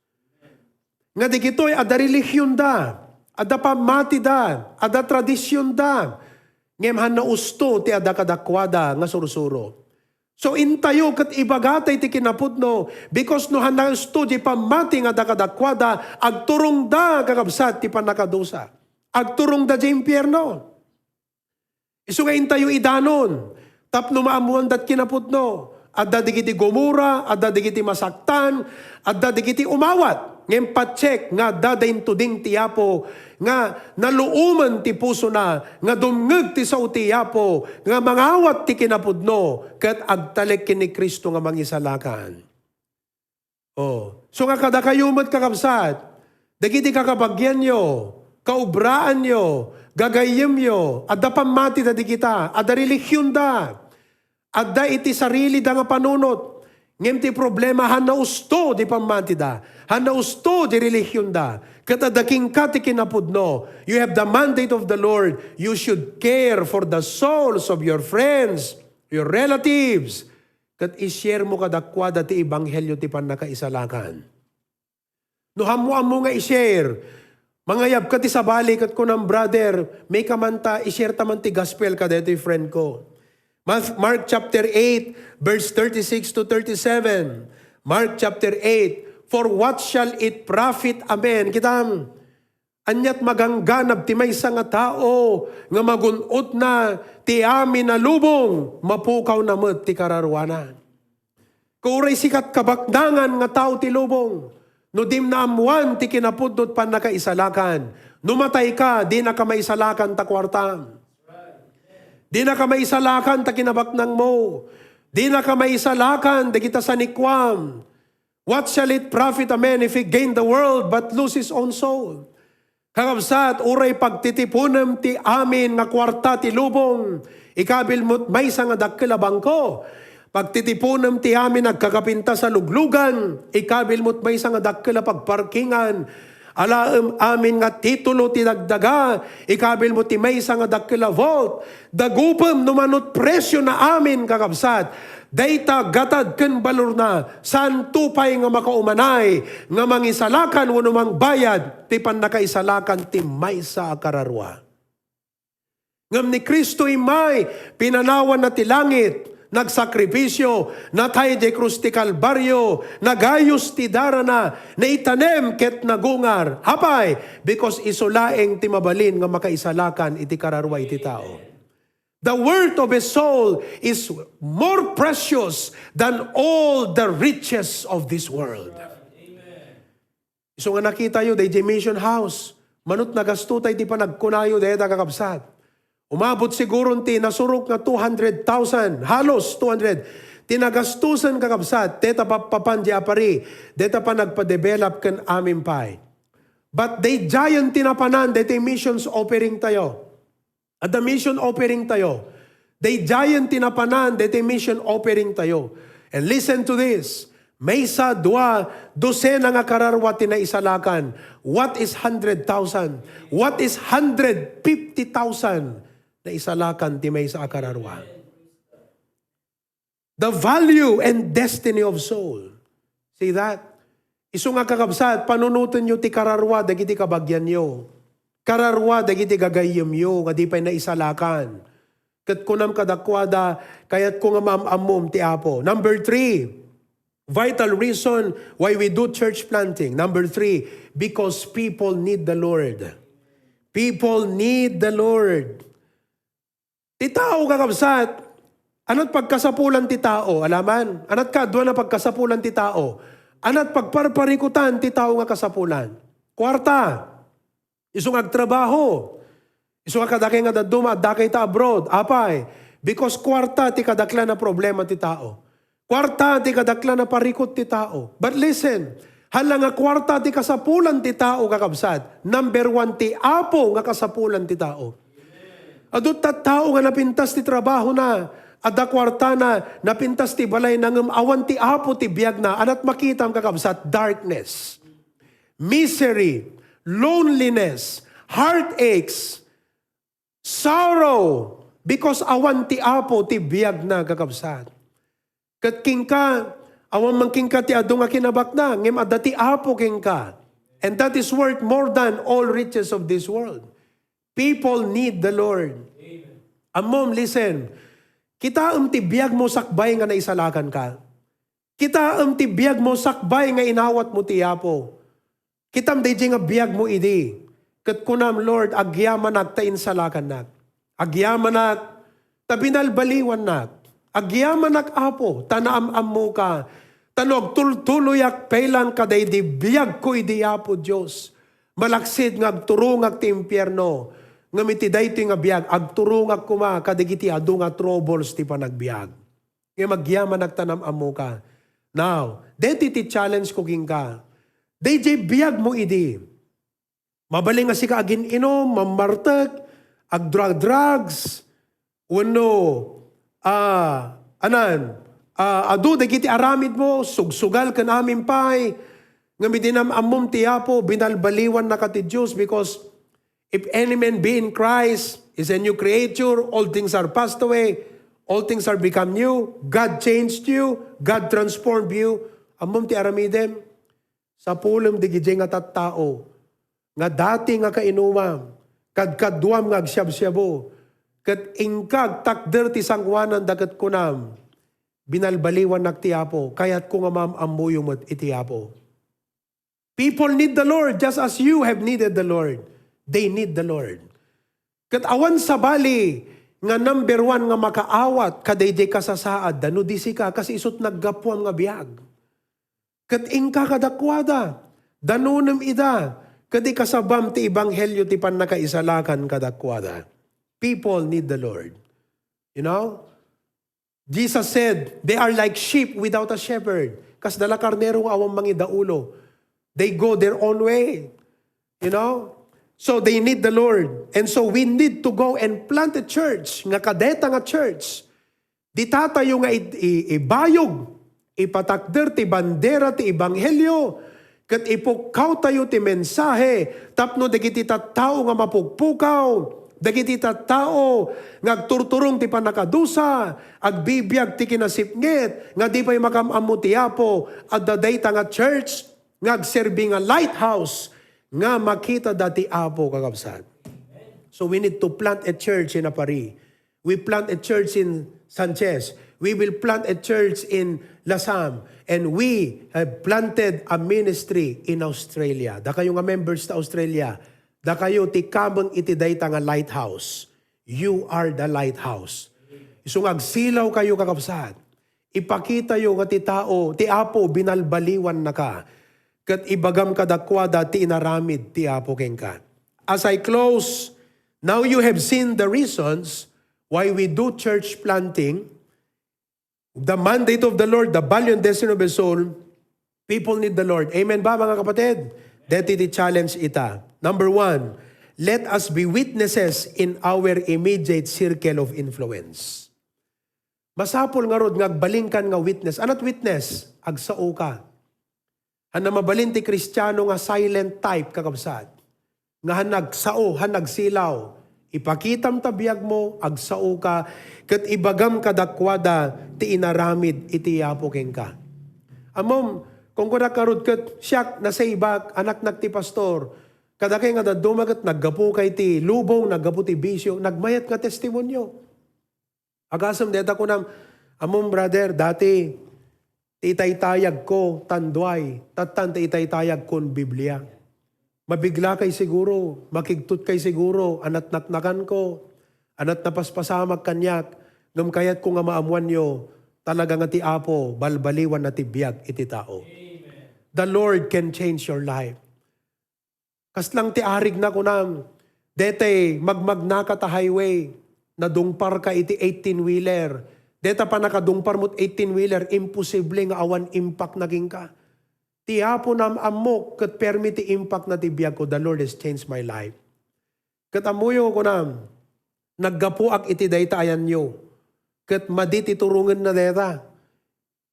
Nga digitoy, adda relihionda, adda pammatida, adda tradisionda, ngem hanna usto ti adda kadakuada nga sursuro. So, intayo ket ibagatay ti kinapudno, because no hanna usto di pammati nga adda kadakuada, agturongda, kakabsat, ti pannakadusa. Agturongda di impierno. Isu nga intayo idanon tapno maammoanda ti kinapudno. Adda digiti gumura, adda digiti masaktan, adda digiti umawat. Ngem patsek nga adda daytoy ti Apo nga naluomen ti pusona nga dumngeg ti sao ti Apo nga mangawat ti kinapudno ket agtalek ken ni Cristo nga mangisalakan. Oh. So nga kadakayo met, kakabsat, dagiti kakabagianyo, kaubraanyo, gagayyemyo, adda pammatida digita, adda relihionda, adda iti sarilida nga panunot, ngem ti problema, hanna usto di pammatida, hanna usto di relihionda, ket adda kenka ti kinapudno. You have the mandate of the Lord. You should care for the souls of your friends, your relatives, ket i-share mo kadakuada ti ebanghelio ti pannakaisalakan. No ammo-ammo nga i-share, mangayabka ti sabali ket kunam, "Brother, maika man ta, i-share ta man ti gospel kadaytoy friend ko." Mas-, Mark chapter eight, verse thirty-six to thirty-seven. Mark chapter eight, "For what shall it profit a man?" Kitam, aniat magangganab ti maysa nga tao nga magun-otna ti amin a lubong, mapukawna met ti kararuana. Kauray sikat kabaknangan nga tao ti lubong, no dim naammoan ti kinapudno ti pannakaisalakan, no matayka, dinaka maisalakan ta kuartam. Dinaka maisalakan ta kinabaknangmo. Dinaka maisalakan dagita sanikuam. What shall it profit a man if he gain the world but lose his own soul? Kakabsat, uray pagtitiponem ti amin nga kuarta ti lubong, ikabil met maysa nga dakkel a bangko. Pagtitiponem ti amin agkakapintas a luglugan, ikabil met maysa nga dakkel a pagparkingan. Alaem amin nga titulo ti dagdaga, ikabil met ti maysa nga dakkel a vault. Dagupem no manut presio na amin, kakabsat. Dayta gatad ken balorna, santo pay nga makaumanay nga mangisalakan wenno mangbayad ti pannakaisalakan ti maysa a kararua. Ngem ni Cristo immay, pinanawanna ti langit, nagsakripisio, natay idiay krus ti Kalbario, nagayos ti darana, naitanem ket nagungar. Apay? Because isu laeng ti mabalin nga makaisalakan iti kararua iti tao. The worth of a soul is more precious than all the riches of this world. Isu nga nakitayo daydiay mission house, manut nagasto tay ti panagkunayo dayta, kakabsat. Umabot siguro ti nasurok nga two hundred thousand, halos two hundred. Ti nagastusen, kakabsat, dayta pappapan di apari, dayta panagpadevelop ken amin pay. But daydiayen ti napanan dayta missions offering tayo. Adda mission offering tayo. Daydiayen ti napanan dayta mission offering tayo. And listen to this. Maysa, dua, dosena nga kararua ti naisalakan. What is hundred thousand? What is hundred fifty thousand naisalakan ti maysa a kararua? The value and destiny of soul. See that? Isu nga, kakabsat, panunotenyo ti kararua dagiti kabagianyo. Kararua dagiti gagayyemyo nga di pay naisalakan. Ket kunam kadakuada, kayatko nga maam-ammom ti Apo. Number three, vital reason why we do church planting. Number three, because people need the Lord. People need the Lord. Ti tao, kakabsat, anat pagkasapulan ti tao, alaman? Anat kaduana pagkasapulan ti tao? Anat pagparparikutan ti tao nga kasapulan? Kuarta. Isu nga agtrabaho. Isu nga kadakay nga dadduma, addakay ta abroad. Apay? Because kuarta ti kadaklan a problema ti tao. Kuarta ti kadaklan a parikut ti tao. But listen, hala nga kuarta ti kasapulan ti tao, kakabsat, number one ti Apo nga kasapulan ti tao. Adu tattao nga napintas ti trabahona, adda kuartana, napintas ti balayna, ngem awan ti Apo ti biagna. Anat makitam, kakabsat? Darkness, misery, loneliness, heartaches, sorrow, because awan ti Apo ti biagna, kakabsat. Ket kenka, awan man kenka ti adu nga kinabaknang, ngem adda ti Apo kenka. And that is worth more than all riches of this world. People need the Lord. Ammom, listen. Kitaem ti biagmo sakbay nga naisalakanka. Kitaem ti biagmo sakbay nga inawatmo ti Apo. Kitam daydiay nga biagmo idi. Ket kunam, Lord, agyamanak ta insalakannak. Agyamanak ta binalbaliwannak. Agyamanak, Apo, ta naam-ammoka. Ta no agtultuloyak pay lang kadaydi biagko idi, Apo Dios, malaksid nga agturongak ti impierno. Ngem iti daytoy nga biag, agturongak koma kadagiti adu nga troubles ti panagbiag. Ngem agyamanak ta naam-ammoka. Now, daytoy ti challenge ko kenka. Daydiay biagmo idi. Mabalin nga sika agin-inum, mammartek, agdrug-drugs, wenno, ah, anan, ah, adu dagiti aramidmo, sugsugal ken amin pay. Ngem idi naam-ammom ti Apo, binalbaliwannaka ti Dios, because if any man be in Christ, is a new creature, all things are passed away, all things are become new, God changed you, God transformed you. Ammom ti aramidem? Sapulem dagiti nga tattao nga dati nga kainumam, kadkaduam nga agsiabsiabo, ket inka agtakder ti sangoananda ket kunam, "Binalbaliwannak ti Apo, kayatko nga maam-ammoyo met iti Apo." People need the Lord just as you have needed the Lord. They need the Lord. Ket awan sabali nga number one nga makaawat kadaydiay kasasaadda no di sika, kas isut naggapuam nga biag. Ket inka kadakuada, danunem ida, ket ikasabam ti ebanghelio ti pannakaisalakan kadakuada. People need the Lord. You know? Jesus said, "They are like sheep without a shepherd." Kasla karnero nga awan mangidaulo. They go their own way. You know? So they need the Lord. And so we need to go and plant a church, nga kadeta nga church. Dita tayo nga i-, i-, ibayog, ipatakder ti bandera ti ebanghelio, ket ipukkawtayo ti mensahe tapno dagiti tattao nga mapukpukaw, dagiti tattao nga agturturong ti pannakadusa, agbibiag ti kinasipnget, nga di pay makaam-ammo ti Apo, adda dayta nga church nga agserbi nga lighthouse nga makitada ti Apo, kakabsat. So we need to plant a church in Aparri. We plant a church in Sanchez. We will plant a church in Lasam. And we have planted a ministry in Australia. Dakayo nga members ta Australia, dakayo ti kameng iti dayta nga lighthouse. You are the lighthouse. Isu nga agsilaw kayo, kakabsat. Ipakitayo nga ti tao, ti Apo, binalbaliwannaka. Ket ibagam kadakuada ti inaramid ti Apo kenka. As I close, now you have seen the reasons why we do church planting, the mandate of the Lord, the value and destiny of the soul. People need the Lord. Amen ba, mga kapatid? Deti ti challenge ita. Number one, let us be witnesses in our immediate circle of influence. Masapul ngarud nga agbalin kan nga witness. Anat witness? Agsao ka. Haan a mabalin ti Kristiano nga silent type, kakabsat. Nga haan agsao, haan agsilaw. Ipakitam ta biag mo, agsao ka, ket ibagam kadakuada ti inaramid iti Apo kenka. Ammom, kunkunak ngarud ket, siak, nasaybaak, anaknak ti pastor. Kadakay nga dadduma ket naggapu kay ti lubong, naggapu ti bisyo, nagmayat nga testimonio. Agasem deta kunam, "Ammom, brother, dati, ti itaytayag ko, tanduay, tattan ti itaytayag kon Biblia." Mabigla kay siguro, makigtot kay siguro, anat naknakan ko, anat napaspasamak kaniak, ngem kayat ko nga maammuanyo, talaga nga ti Apo, balbaliwan na ti biag iti tao. The Lord can change your life. Kaslang ti arigna, kunam, detay magmagnaka ta highway, nadungparka iti eighteen-wheeler. Deta pannakadungpar mo't eighteen-wheeler, imposible nga awan impact na kenka. Ti Apo nam-ammok, ket permi ti impact na ti biag ko. The Lord has changed my life. Ket ammoyo, kunam, naggapuak iti dayta ayanyo. Ket madi ti turongenna deta.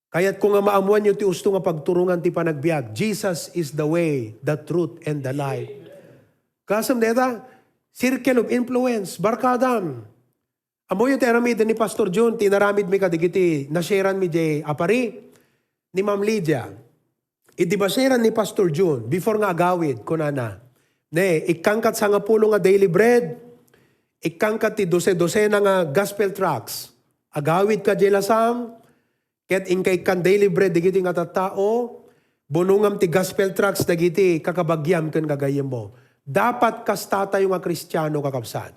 Kayatko nga maammuanyo ti usto nga pagturongan ti panagbiag. Jesus is the way, the truth, and the life. Kasem deta, circle of influence, barkadam. Ammoyo ti aramiden ni Pastor Jun, ti inaramidmi kadagiti nashareanmi diay Aparri, ni Ma'am Lydia. Idi basharean ni Pastor Jun, before nga agawid, kunana, "Ne, ikkankat sangapulo nga daily bread, ikkankat ti dose-dosena nga gospel tracts. Agawidka diay Lasam, ket inka ikkan daily bread dagiti nga tattao, bunongam ti gospel tracts dagiti kakabagiam ken gagayyemmo." Dapat kastatayo nga Kristiano, kakabsat.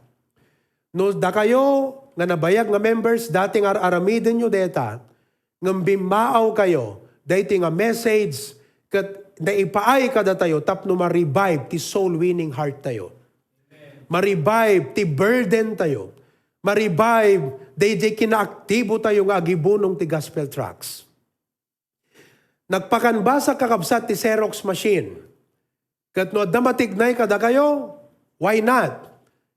No dakayo nga nabayag nga members, dati nga ar-aramidenyo deta, ngem bimmaawkayo daytoy nga message ket naipaay kadatayo tapno ma-revive ti soul winning heart tayo. Ma-revive ti burden tayo. Ma-revive daydiay kinaaktibo tayo nga agibunong ti gospel tracts. Nagpakanbasak, kakabsat, ti Xerox machine. Ket no adda matignay kadakayo, why not?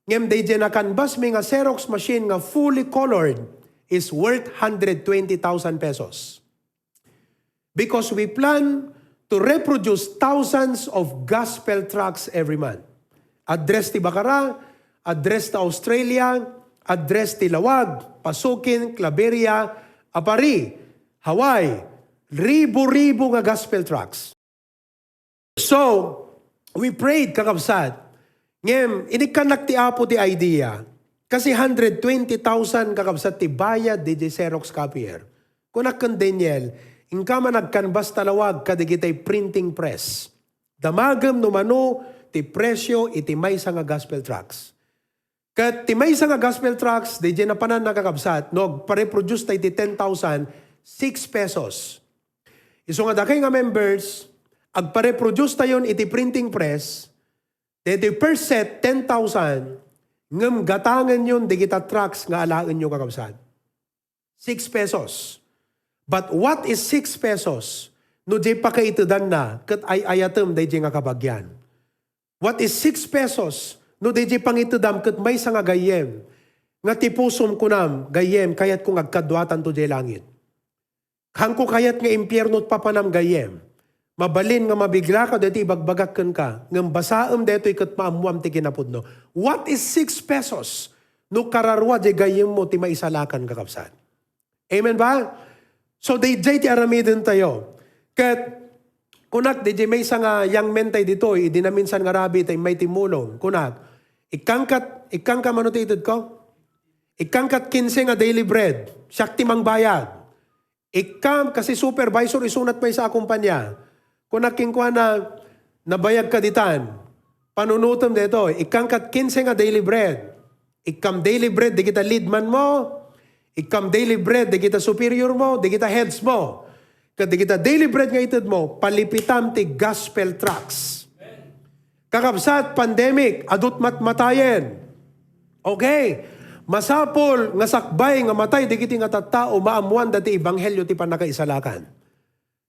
Ngem daydiay nakanbasmi nga Xerox machine nga fully colored is worth hundred twenty thousand pesos. Because we plan to reproduce thousands of gospel tracts every month. Address ti Bacara, address ti Australia, address ti Laoag, Pasukin, Claveria, Aparri, Hawaii, ribu-ribu nga gospel tracts. So, we prayed, kakabsat. Ngem, inikkannak ti Apo ti idea. Kasi hundred twenty thousand, kakabsat, ti bayad diay Xerox copier. Kunak ken Daniel, "Inka man agkanbas ta lawag kadagitay printing press. Damagem no mano ti presio iti maysa nga gospel tracts." Ket ti maysa nga gospel tracts, diay napanan, kakabsat, no agpareproduce ta iti ten thousand, six pesos. Isu nga dakay nga members, agpareproduce tayon iti printing press, daytoy per set, ten thousand, ngem gatangenyon dagita tracts nga alaenyo, kakabsat. Six pesos. But what is six pesos no diay pakaitedanna ket ay-ayatem daydiay nga kabagian? What is six pesos no daydiay pangitedam ket maysa nga gayyem nga ti pusom kunam, "Gayyem, kayatko nga agkaduatanto diay langit. Haanko kayat nga impierno ti papanam, gayyem." Mabalin nga mabiglaka daytoy ibagbagak kenka, ngem basaem daytoy ket maammuam ti kinapudno. What is six pesos no kararua diay gayyemmo ti maisalakan, kakabsat? Amen ba? So, daydiay ti aramidentayo. Ket kunak, daydiay maysa nga young men tayo ditoy, idi naminsan nga rabi ta immay timmulong. Kunak, Ikkangkat, ikkangka mano ti itedko? Ikkangkat kinse nga daily bread. Siak ti mangbayad. Ikkam kasi supervisor isunat maysa a kumpanya. Kunak kenkuana, "Nabayag ka ditan. Panunutem detoy. Ikkangkat kinse nga daily bread. Ikkam daily bread dagita lead man mo. Ikkam daily bread dagita superior mo, dagita heads mo. Ket dagita daily bread nga ited mo, palipitam ti gospel tracts." Kakabsat, pandemic, adu't matmatayen. Okay? Masapul nga sakbay nga matay dagiti nga tattao, maammoanda ti ebanghelio ti pannakaisalakan.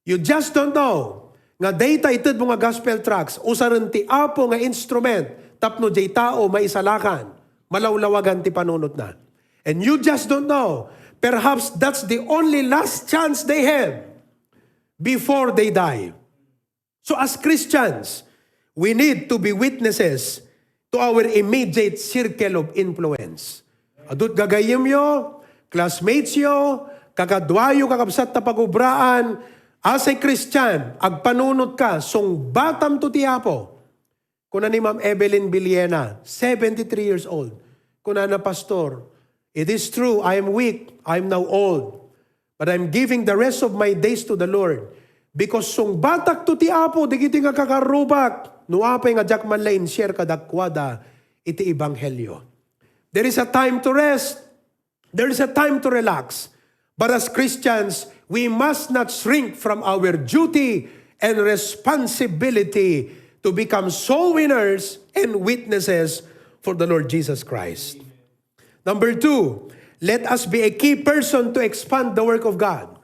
You just don't know nga dayta itedmo nga gospel tracts, usaren ti Apo nga instrument tapno diay tao maisalakan, malawlawagan ti panunotna. And you just don't know, perhaps that's the only last chance they have before they die. So as Christians, we need to be witnesses to our immediate circle of influence. Adu't gagayyemyo, classmates yo, kakaduayo, kakabsat ta pagubraan, as a Christian, agpanunot ka, sungbatam to ti Apo. Kuna ni Ma'am Evelyn Villena, seventy-three years old. Kunana, "Pastor, it is true, I am weak, I am now old. But I'm giving the rest of my days to the Lord. Because sungbatak to ti Apo, dagiti nga kakarrubak, no apay nga diak man la in-share kadakuada iti ebanghelio." There is a time to rest. There is a time to relax. But as Christians, we must not shrink from our duty and responsibility to become soul winners and witnesses for the Lord Jesus Christ. Number two, let us be a key person to expand the work of God.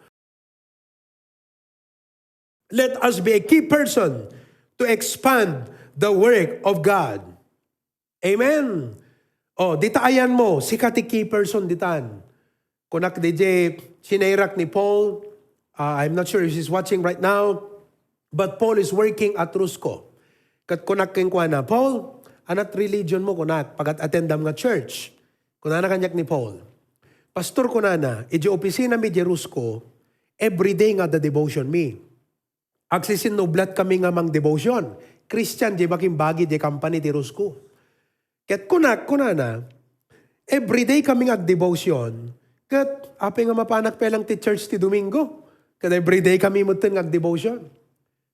Let us be a key person to expand the work of God. Amen. Oh, dita ayanmo, sika ti key person ditan. Kunak D J, sinairak ni Paul. Uh, I'm not sure if he's watching right now, but Paul is working at Rusco. Ket kunak kenkuana, "Paul, anat religion mo?" kunak, "Pagat-attendam nga church." Kunana kaniak ni Paul, "Pastor," kunana, "idiay opisina mi idiay Rusco, everyday nga adda devotion mi. Agsisinnublat kami nga mang-devotion. Christian diay makimbagi diay company ti Rusco. Ket kunak," kunana, "everyday kami nga agdevotion, ket apay nga mapanak pay lang ti church ti Domingo? Ket everyday kami metten nga agdevotion."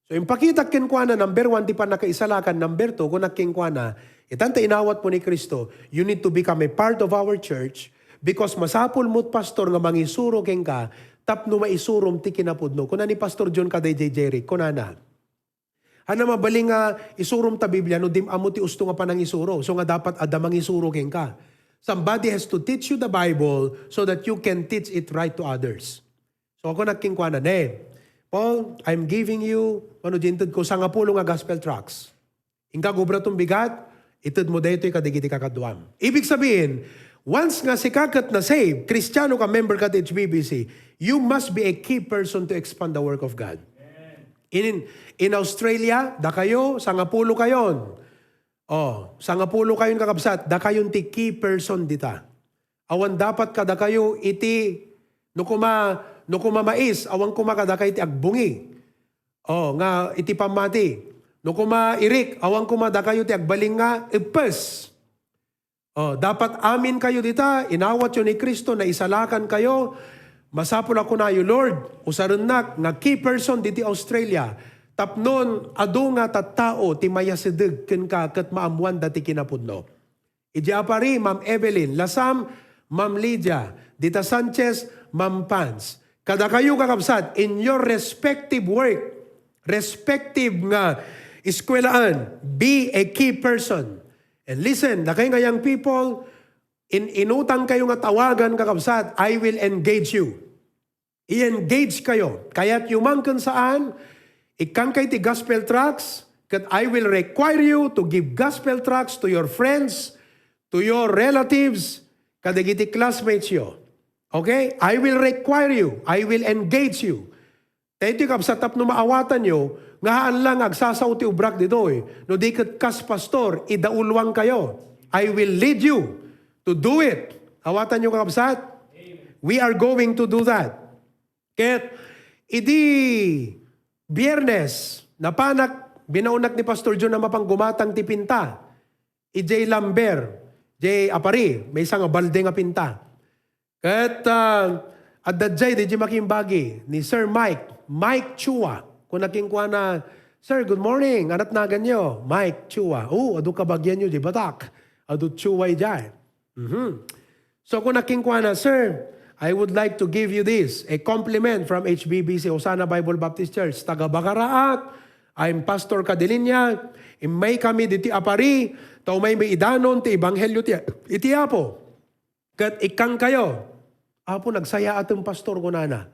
So, impakitak kenkuana, number one, ti pannakaisalakan. Number two, kunak kenkuana, "Itan ta inawatmo ni Cristo, you need to become a part of our church because masapul met, Pastor, nga mangisuro kenka tapno maisurom ti kinapudno." Kuna ni Pastor John kadaydiay Jeric, kunana, "Ania mabalin nga isurom ta Biblia no dim ammo ti usto nga panangisuro? So nga dapat adda mangisuro kenka. Somebody has to teach you the Bible so that you can teach it right to others." So, kunak kenkuana, "Ne, Paul, I'm giving you," mano diay intedko, "sangapulo nga gospel tracts. Inka, gubratom bigat, itedmo daytoy kadagiti kakaduam." Ibig sabihin, once nga sika ket na-save, Kristiano ka, member ka ti H B B C, you must be a key person to expand the work of God. In, in Australia, dakayo, sangapulo kayon. Oh, sangapulo kayon, kakabsat, dakayon ti key person dita. Awan dapat kadakayo iti, no kuma, no kuma mais, awan kuma kadakay ti agbungi. Oh, nga iti pammati. No kuma irik, awan kuma dakayo ti agbalin nga eppes. Oh, dapat amin kayo dita, inawatyo ni Cristo, naisalakan kayo. Masapul a kunayo, "Lord, usarennak nga key person diti Australia, tapnon adu nga tattao ti mayasideg kenka ket maammoanda ti kinapudno." Idiay Apari, Ma'am Evelyn, Lasam, Ma'am Lydia, dita Sanchez, Ma'am Pans. Kadakayo, kakabsat, in your respective work, respective nga eskwelaen, be a key person. And listen, dakay nga young people, in-, inutang kayo nga tawagan, kakabsat, I will engage you. I-engage kayo. Kayatyo man ken saan, ikkan kay ti gospel tracts, ket I will require you to give gospel tracts to your friends, to your relatives, kadagiti classmates yo. Okay? I will require you. I will engage you. Daytoy, kabsat, tapno maawatanyo nga haan lang nga agsasao ti obrak ditoy. No di ket kas pastor, idauluan kayo. I will lead you to do it. Awatanyo, kakabsat? We are going to do that. Ket idi Biyernes, napanak, binaonak ni Pastor John a mapanggumatang ti pinta. idiay lumber, idiay apari, maysa nga balde nga pinta. Ket, ah, adda idiay, diay makimbagi ni Sir Mike, Mike Chua. Kuna kenkuana, "Sir, good morning. Anat naganyo?" "Mike Chua." "Oh, adu kabagianyo diay batak. Adu Chua idiay." Mhm. So, kuna kenkuana, "Sir, I would like to give you this, a compliment from H B B C, Hosanna Bible Baptist Church. Taga Bagaraat, I'm Pastor Cadilinia. Immay kami diti apari, ta umaymi idanon ti ebanghelio ti, iti Apo. Ket ikkangkayo." "Apo, nagsayaatem, Pastor," kunana.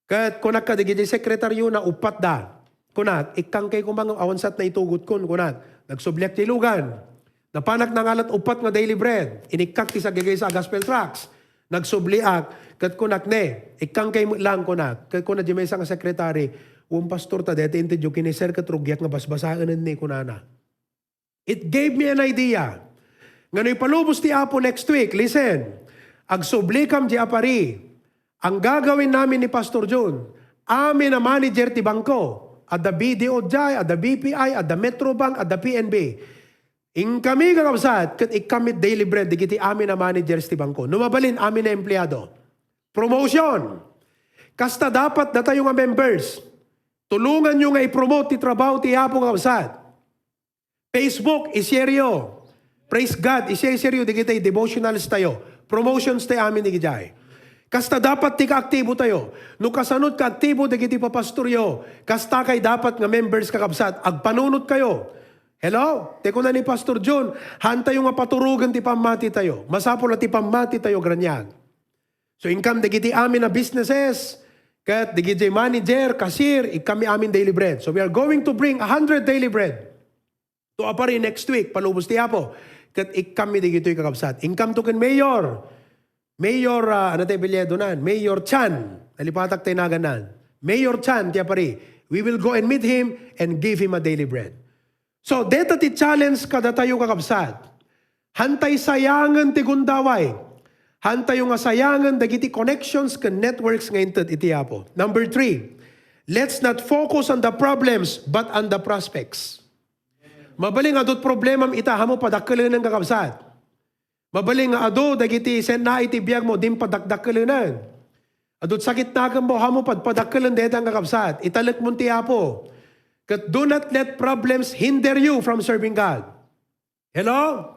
Ket kunak kadagiti sekretariona, uppat da. Kunak, "Ikkangkay koma ngem awan satna itugotkon," kunak. Nagsubliak ti lugan. Napanak nangalat uppat nga daily bread. Inikkak ti sagagaysa a gospel tracts. Nagsubliak. Ket kunak, "Ne, ikkangkay met lang," kunak. Ket kuna diay maysa nga sekretary, "Wen, Pastor, ta dayta intedyo ken ni Sir ket rugiak nga basbasaen ni," kunana. It gave me an idea. Nga no ipalubos ti Apo next week, listen, agsublikam diay apari. Ang gagawin namin ni Pastor Jun, amin a manager ti bangko. Adda B D O diay, adda B P I, adda Metrobank, adda P N B. Inkami, kakabsat, ket ikkami daily bread, dagiti amin a managers ti bangko. No mabalin, amin a empleyado. Promotion. Kasta dapat datayo nga members. Tulonganyo nga i-promote ti trabaho ti Apo, kakabsat. Facebook, i-shareyo. Praise God, i-shareyo dagiti devotionals tayo. Promotions tayo amin dagiti. Kasta dapat ti kaaktibo tayo. No kasano ti kaaktibo dagiti papastoryo, kasta kay dapat nga members, kakabsat, agpanunot kayo. Hello? Ti kuna ni Pastor Jun, haan tayo nga paturogen ti pammati tayo. Masapul a ti pammati tayo, granyan. So, inkam dagiti amin a businesses, ket dagiti manager, cashier, ikkami amin daily bread. So, we are going to bring a hundred daily bread to apari next week, palubos ti Apo. Ket ikkami dagitoy, kakabsat. Inkam to ken Mayor. Mayor, ah, ano tayo apelyidonan? Mayor Chan. Nalipatak tayo naganan. Mayor Chan, ti apari. We will go and meet him and give him a daily bread. So, deta ti challenge kadatayo, kakabsat. Hantay sayangen ti gundaway. Hantayo nga sayangen dagiti connections ken networks nga inted iti Apo. Number three, let's not focus on the problems, but on the prospects. Mabalin nga adut problemam ita, hamo padakkelenen, kakabsat. Mabalin nga adu dagiti senna iti biagmo, din padakdakkelenen. Adut sakit nakemmo, hamo padpadakkelen dayta nga kakabsat. Italekmon ti Apo. Ket do not let problems hinder you from serving God. Hello?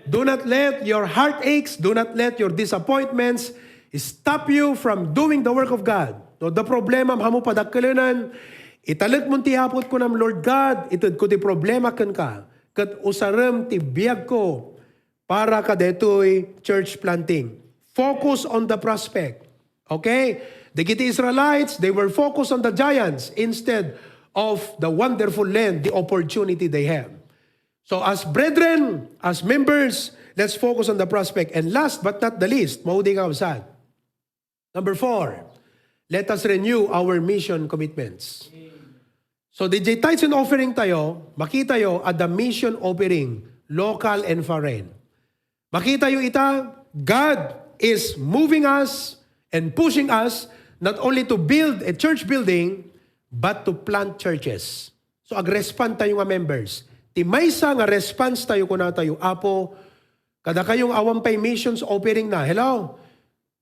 Do not let your heartaches, do not let your disappointments stop you from doing the work of God. No, da problemam, hamo padakkelenen, italekmon ti Apo, kunam, "Lord God, itedko ti problema kenka, ket usarem ti biagko para kadaytoy church planting." Focus on the prospect. Okay? Dagiti Israelites, they were focused on the giants instead of the wonderful land, the opportunity they have. So as brethren, as members, let's focus on the prospect. And last but not the least, maudi, kakabsat. Number four, let us renew our mission commitments. So, diay tithes and offering tayo, makitayo adda mission offering, local and foreign. Makitayo ita, God is moving us and pushing us not only to build a church building, but to plant churches. So, agrespond tayo nga members. Ti maysa nga response tayo, kuna tayo, "Apo, kadakayo nga awan pay missions offering na." Hello?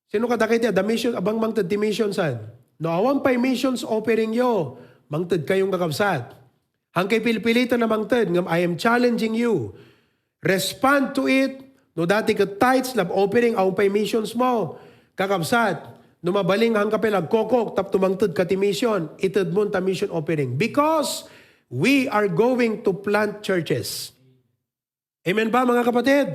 Sino kadakayo ti adda mission, abang mangted ti missions, an? No awan pay missions offering yo, mangted kayo, kakabsat. Hankay pilpiliten a mangted, ngem I am challenging you. Respond to it. No dati ket tithes, love offering, awan pay missions mo, kakabsat. No mabalin nga hanka pay agkokok tapno mangted ka ti mission, itedmon ta mission offering. Because we are going to plant churches. Amen ba, mga kapatid?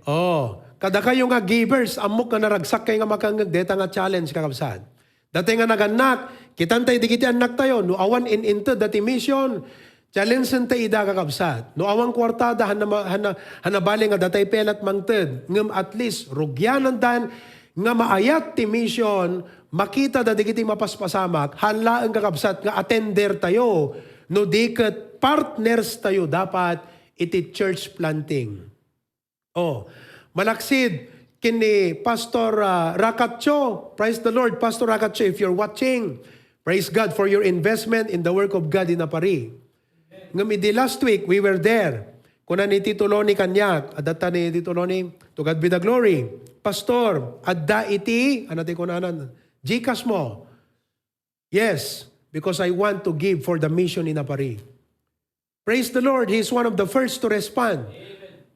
Oh, kadakayo nga givers, ammok nga naragsak kay nga makangngeg deta nga challenge, kakabsat. Dati nga nagannak, kitan tay digiti annak tayo, no awan in-inted dati mission, challenge tay ida, kakabsat. No awan kuartada, han na ma-, han na, han nabali nga datay pelat mangted, ngem at least, rugianan dan nga maayat ti mission, makita da digiti mapaspasamak, han laeng, kakabsat, nga attender tayo, no di ket partners tayo dapat iti church planting. Oh, malaksid ken ni Pastor, ah, Rakatcho. Praise the Lord, Pastor Rakatcho, if you're watching. Praise God for your investment in the work of God in Apari. Ngem idi last week, we were there. Kuna ni Tito Loni kaniak, adda ta ni Tito Loni, "To God be the glory. Pastor, adda iti," ano ti kunanan? "GCash mo." "Yes, because I want to give for the mission in Aparri." Praise the Lord, He is one of the first to respond.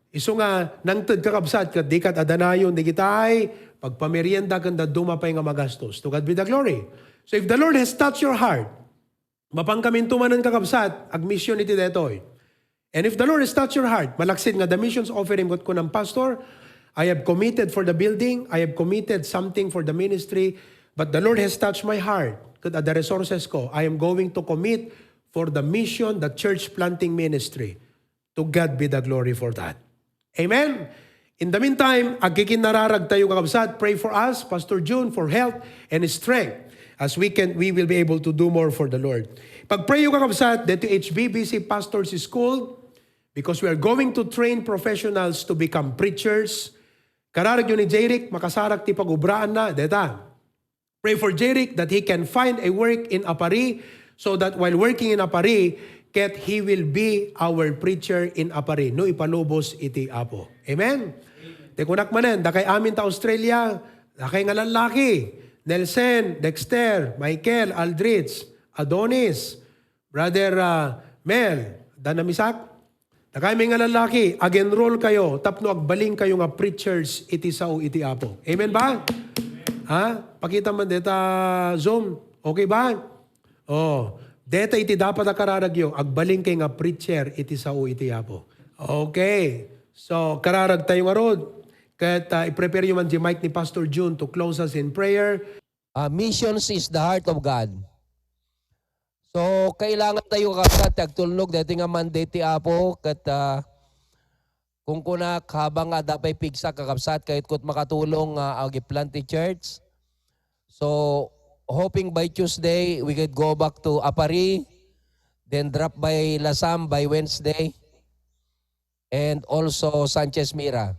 Isu nga, nangted, kakabsat, ket di ket adanayon dagitay pagpamerienda ken dadduma pay nga magastos. To God be the glory. So if the Lord has touched your heart, mapankaminto manen, kakabsat, agmission iti daytoy. And if the Lord has touched your heart, malaksid nga the missions offering, what kunam, "Pastor, I have committed for the building, I have committed something for the ministry, but the Lord has touched my heart. Ket adda resources ko, I am going to commit for the mission, the church planting ministry." To God be the glory for that. Amen? In the meantime, agkikinnararag tayo, kakabsat. Pray for us, Pastor June, for health and strength. As we can, we will be able to do more for the Lord. Pag-pray yo, kakabsat, that to H B B C Pastors School, because we are going to train professionals to become preachers. Kararag yo ni Jeric, makasarak ti pagubraanna, deta. Pray for Jeric that he can find a work in Aparri, so that while working in Aparri, ket he will be our preacher in Aparri, no ipalubos iti Apo. Amen? Ti kunak manen, dakay amin ta Australia, dakay nga lallaki, Nelson, Dexter, Michael, Aldrich, Adonis, Brother, ah, Mel, da namisak? Dakay mi nga lallaki, ag-enroll kayo tapno agbalin kayo nga preachers iti sao iti Apo. Amen ba? Ha? Pakita man deta Zoom. Okay ba? Oh, deta iti dapat a kararagyo, agbalin kayo nga preacher iti sao iti Apo. Okay. So, kararag tayo ngarud. Ket, ah, i-prepare yo man di mic ni Pastor June to close us in prayer. Ah, missions is the heart of God. So, kailangan tayo, kakabsat, ti agtulnog daytoy nga mandate ti Apo, ket, ah, kunkunak, habang nga adda pay pigsa, kakabsat, kayat ko't makatulong nga agi-plant ti church. So, hoping by Tuesday, we could go back to Aparri, then drop by Lasam by Wednesday, and also Sanchez Mira.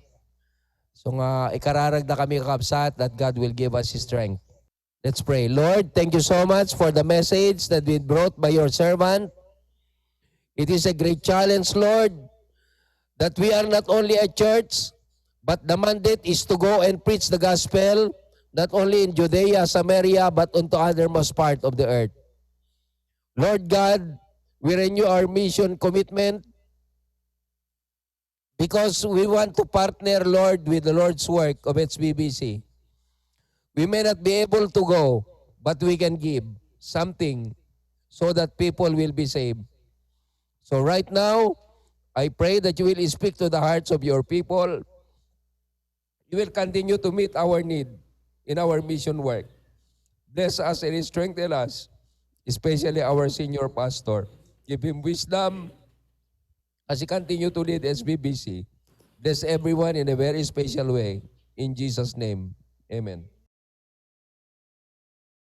So nga, ikararagda kami, kakabsat, that God will give us His strength. Let's pray. Lord, thank you so much for the message that we brought by your servant. It is a great challenge, Lord, that we are not only a church, but the mandate is to go and preach the gospel, not only in Judea, Samaria, but unto othermost part of the earth. Lord God, we renew our mission commitment because we want to partner, Lord, with the Lord's work of H B B C. We may not be able to go, but we can give something so that people will be saved. So right now, I pray that you will speak to the hearts of your people. You will continue to meet our need in our mission work. Bless us and strengthen us, especially our senior pastor. Give him wisdom as he continue to lead H B B C. Bless everyone in a very special way. In Jesus' name, amen.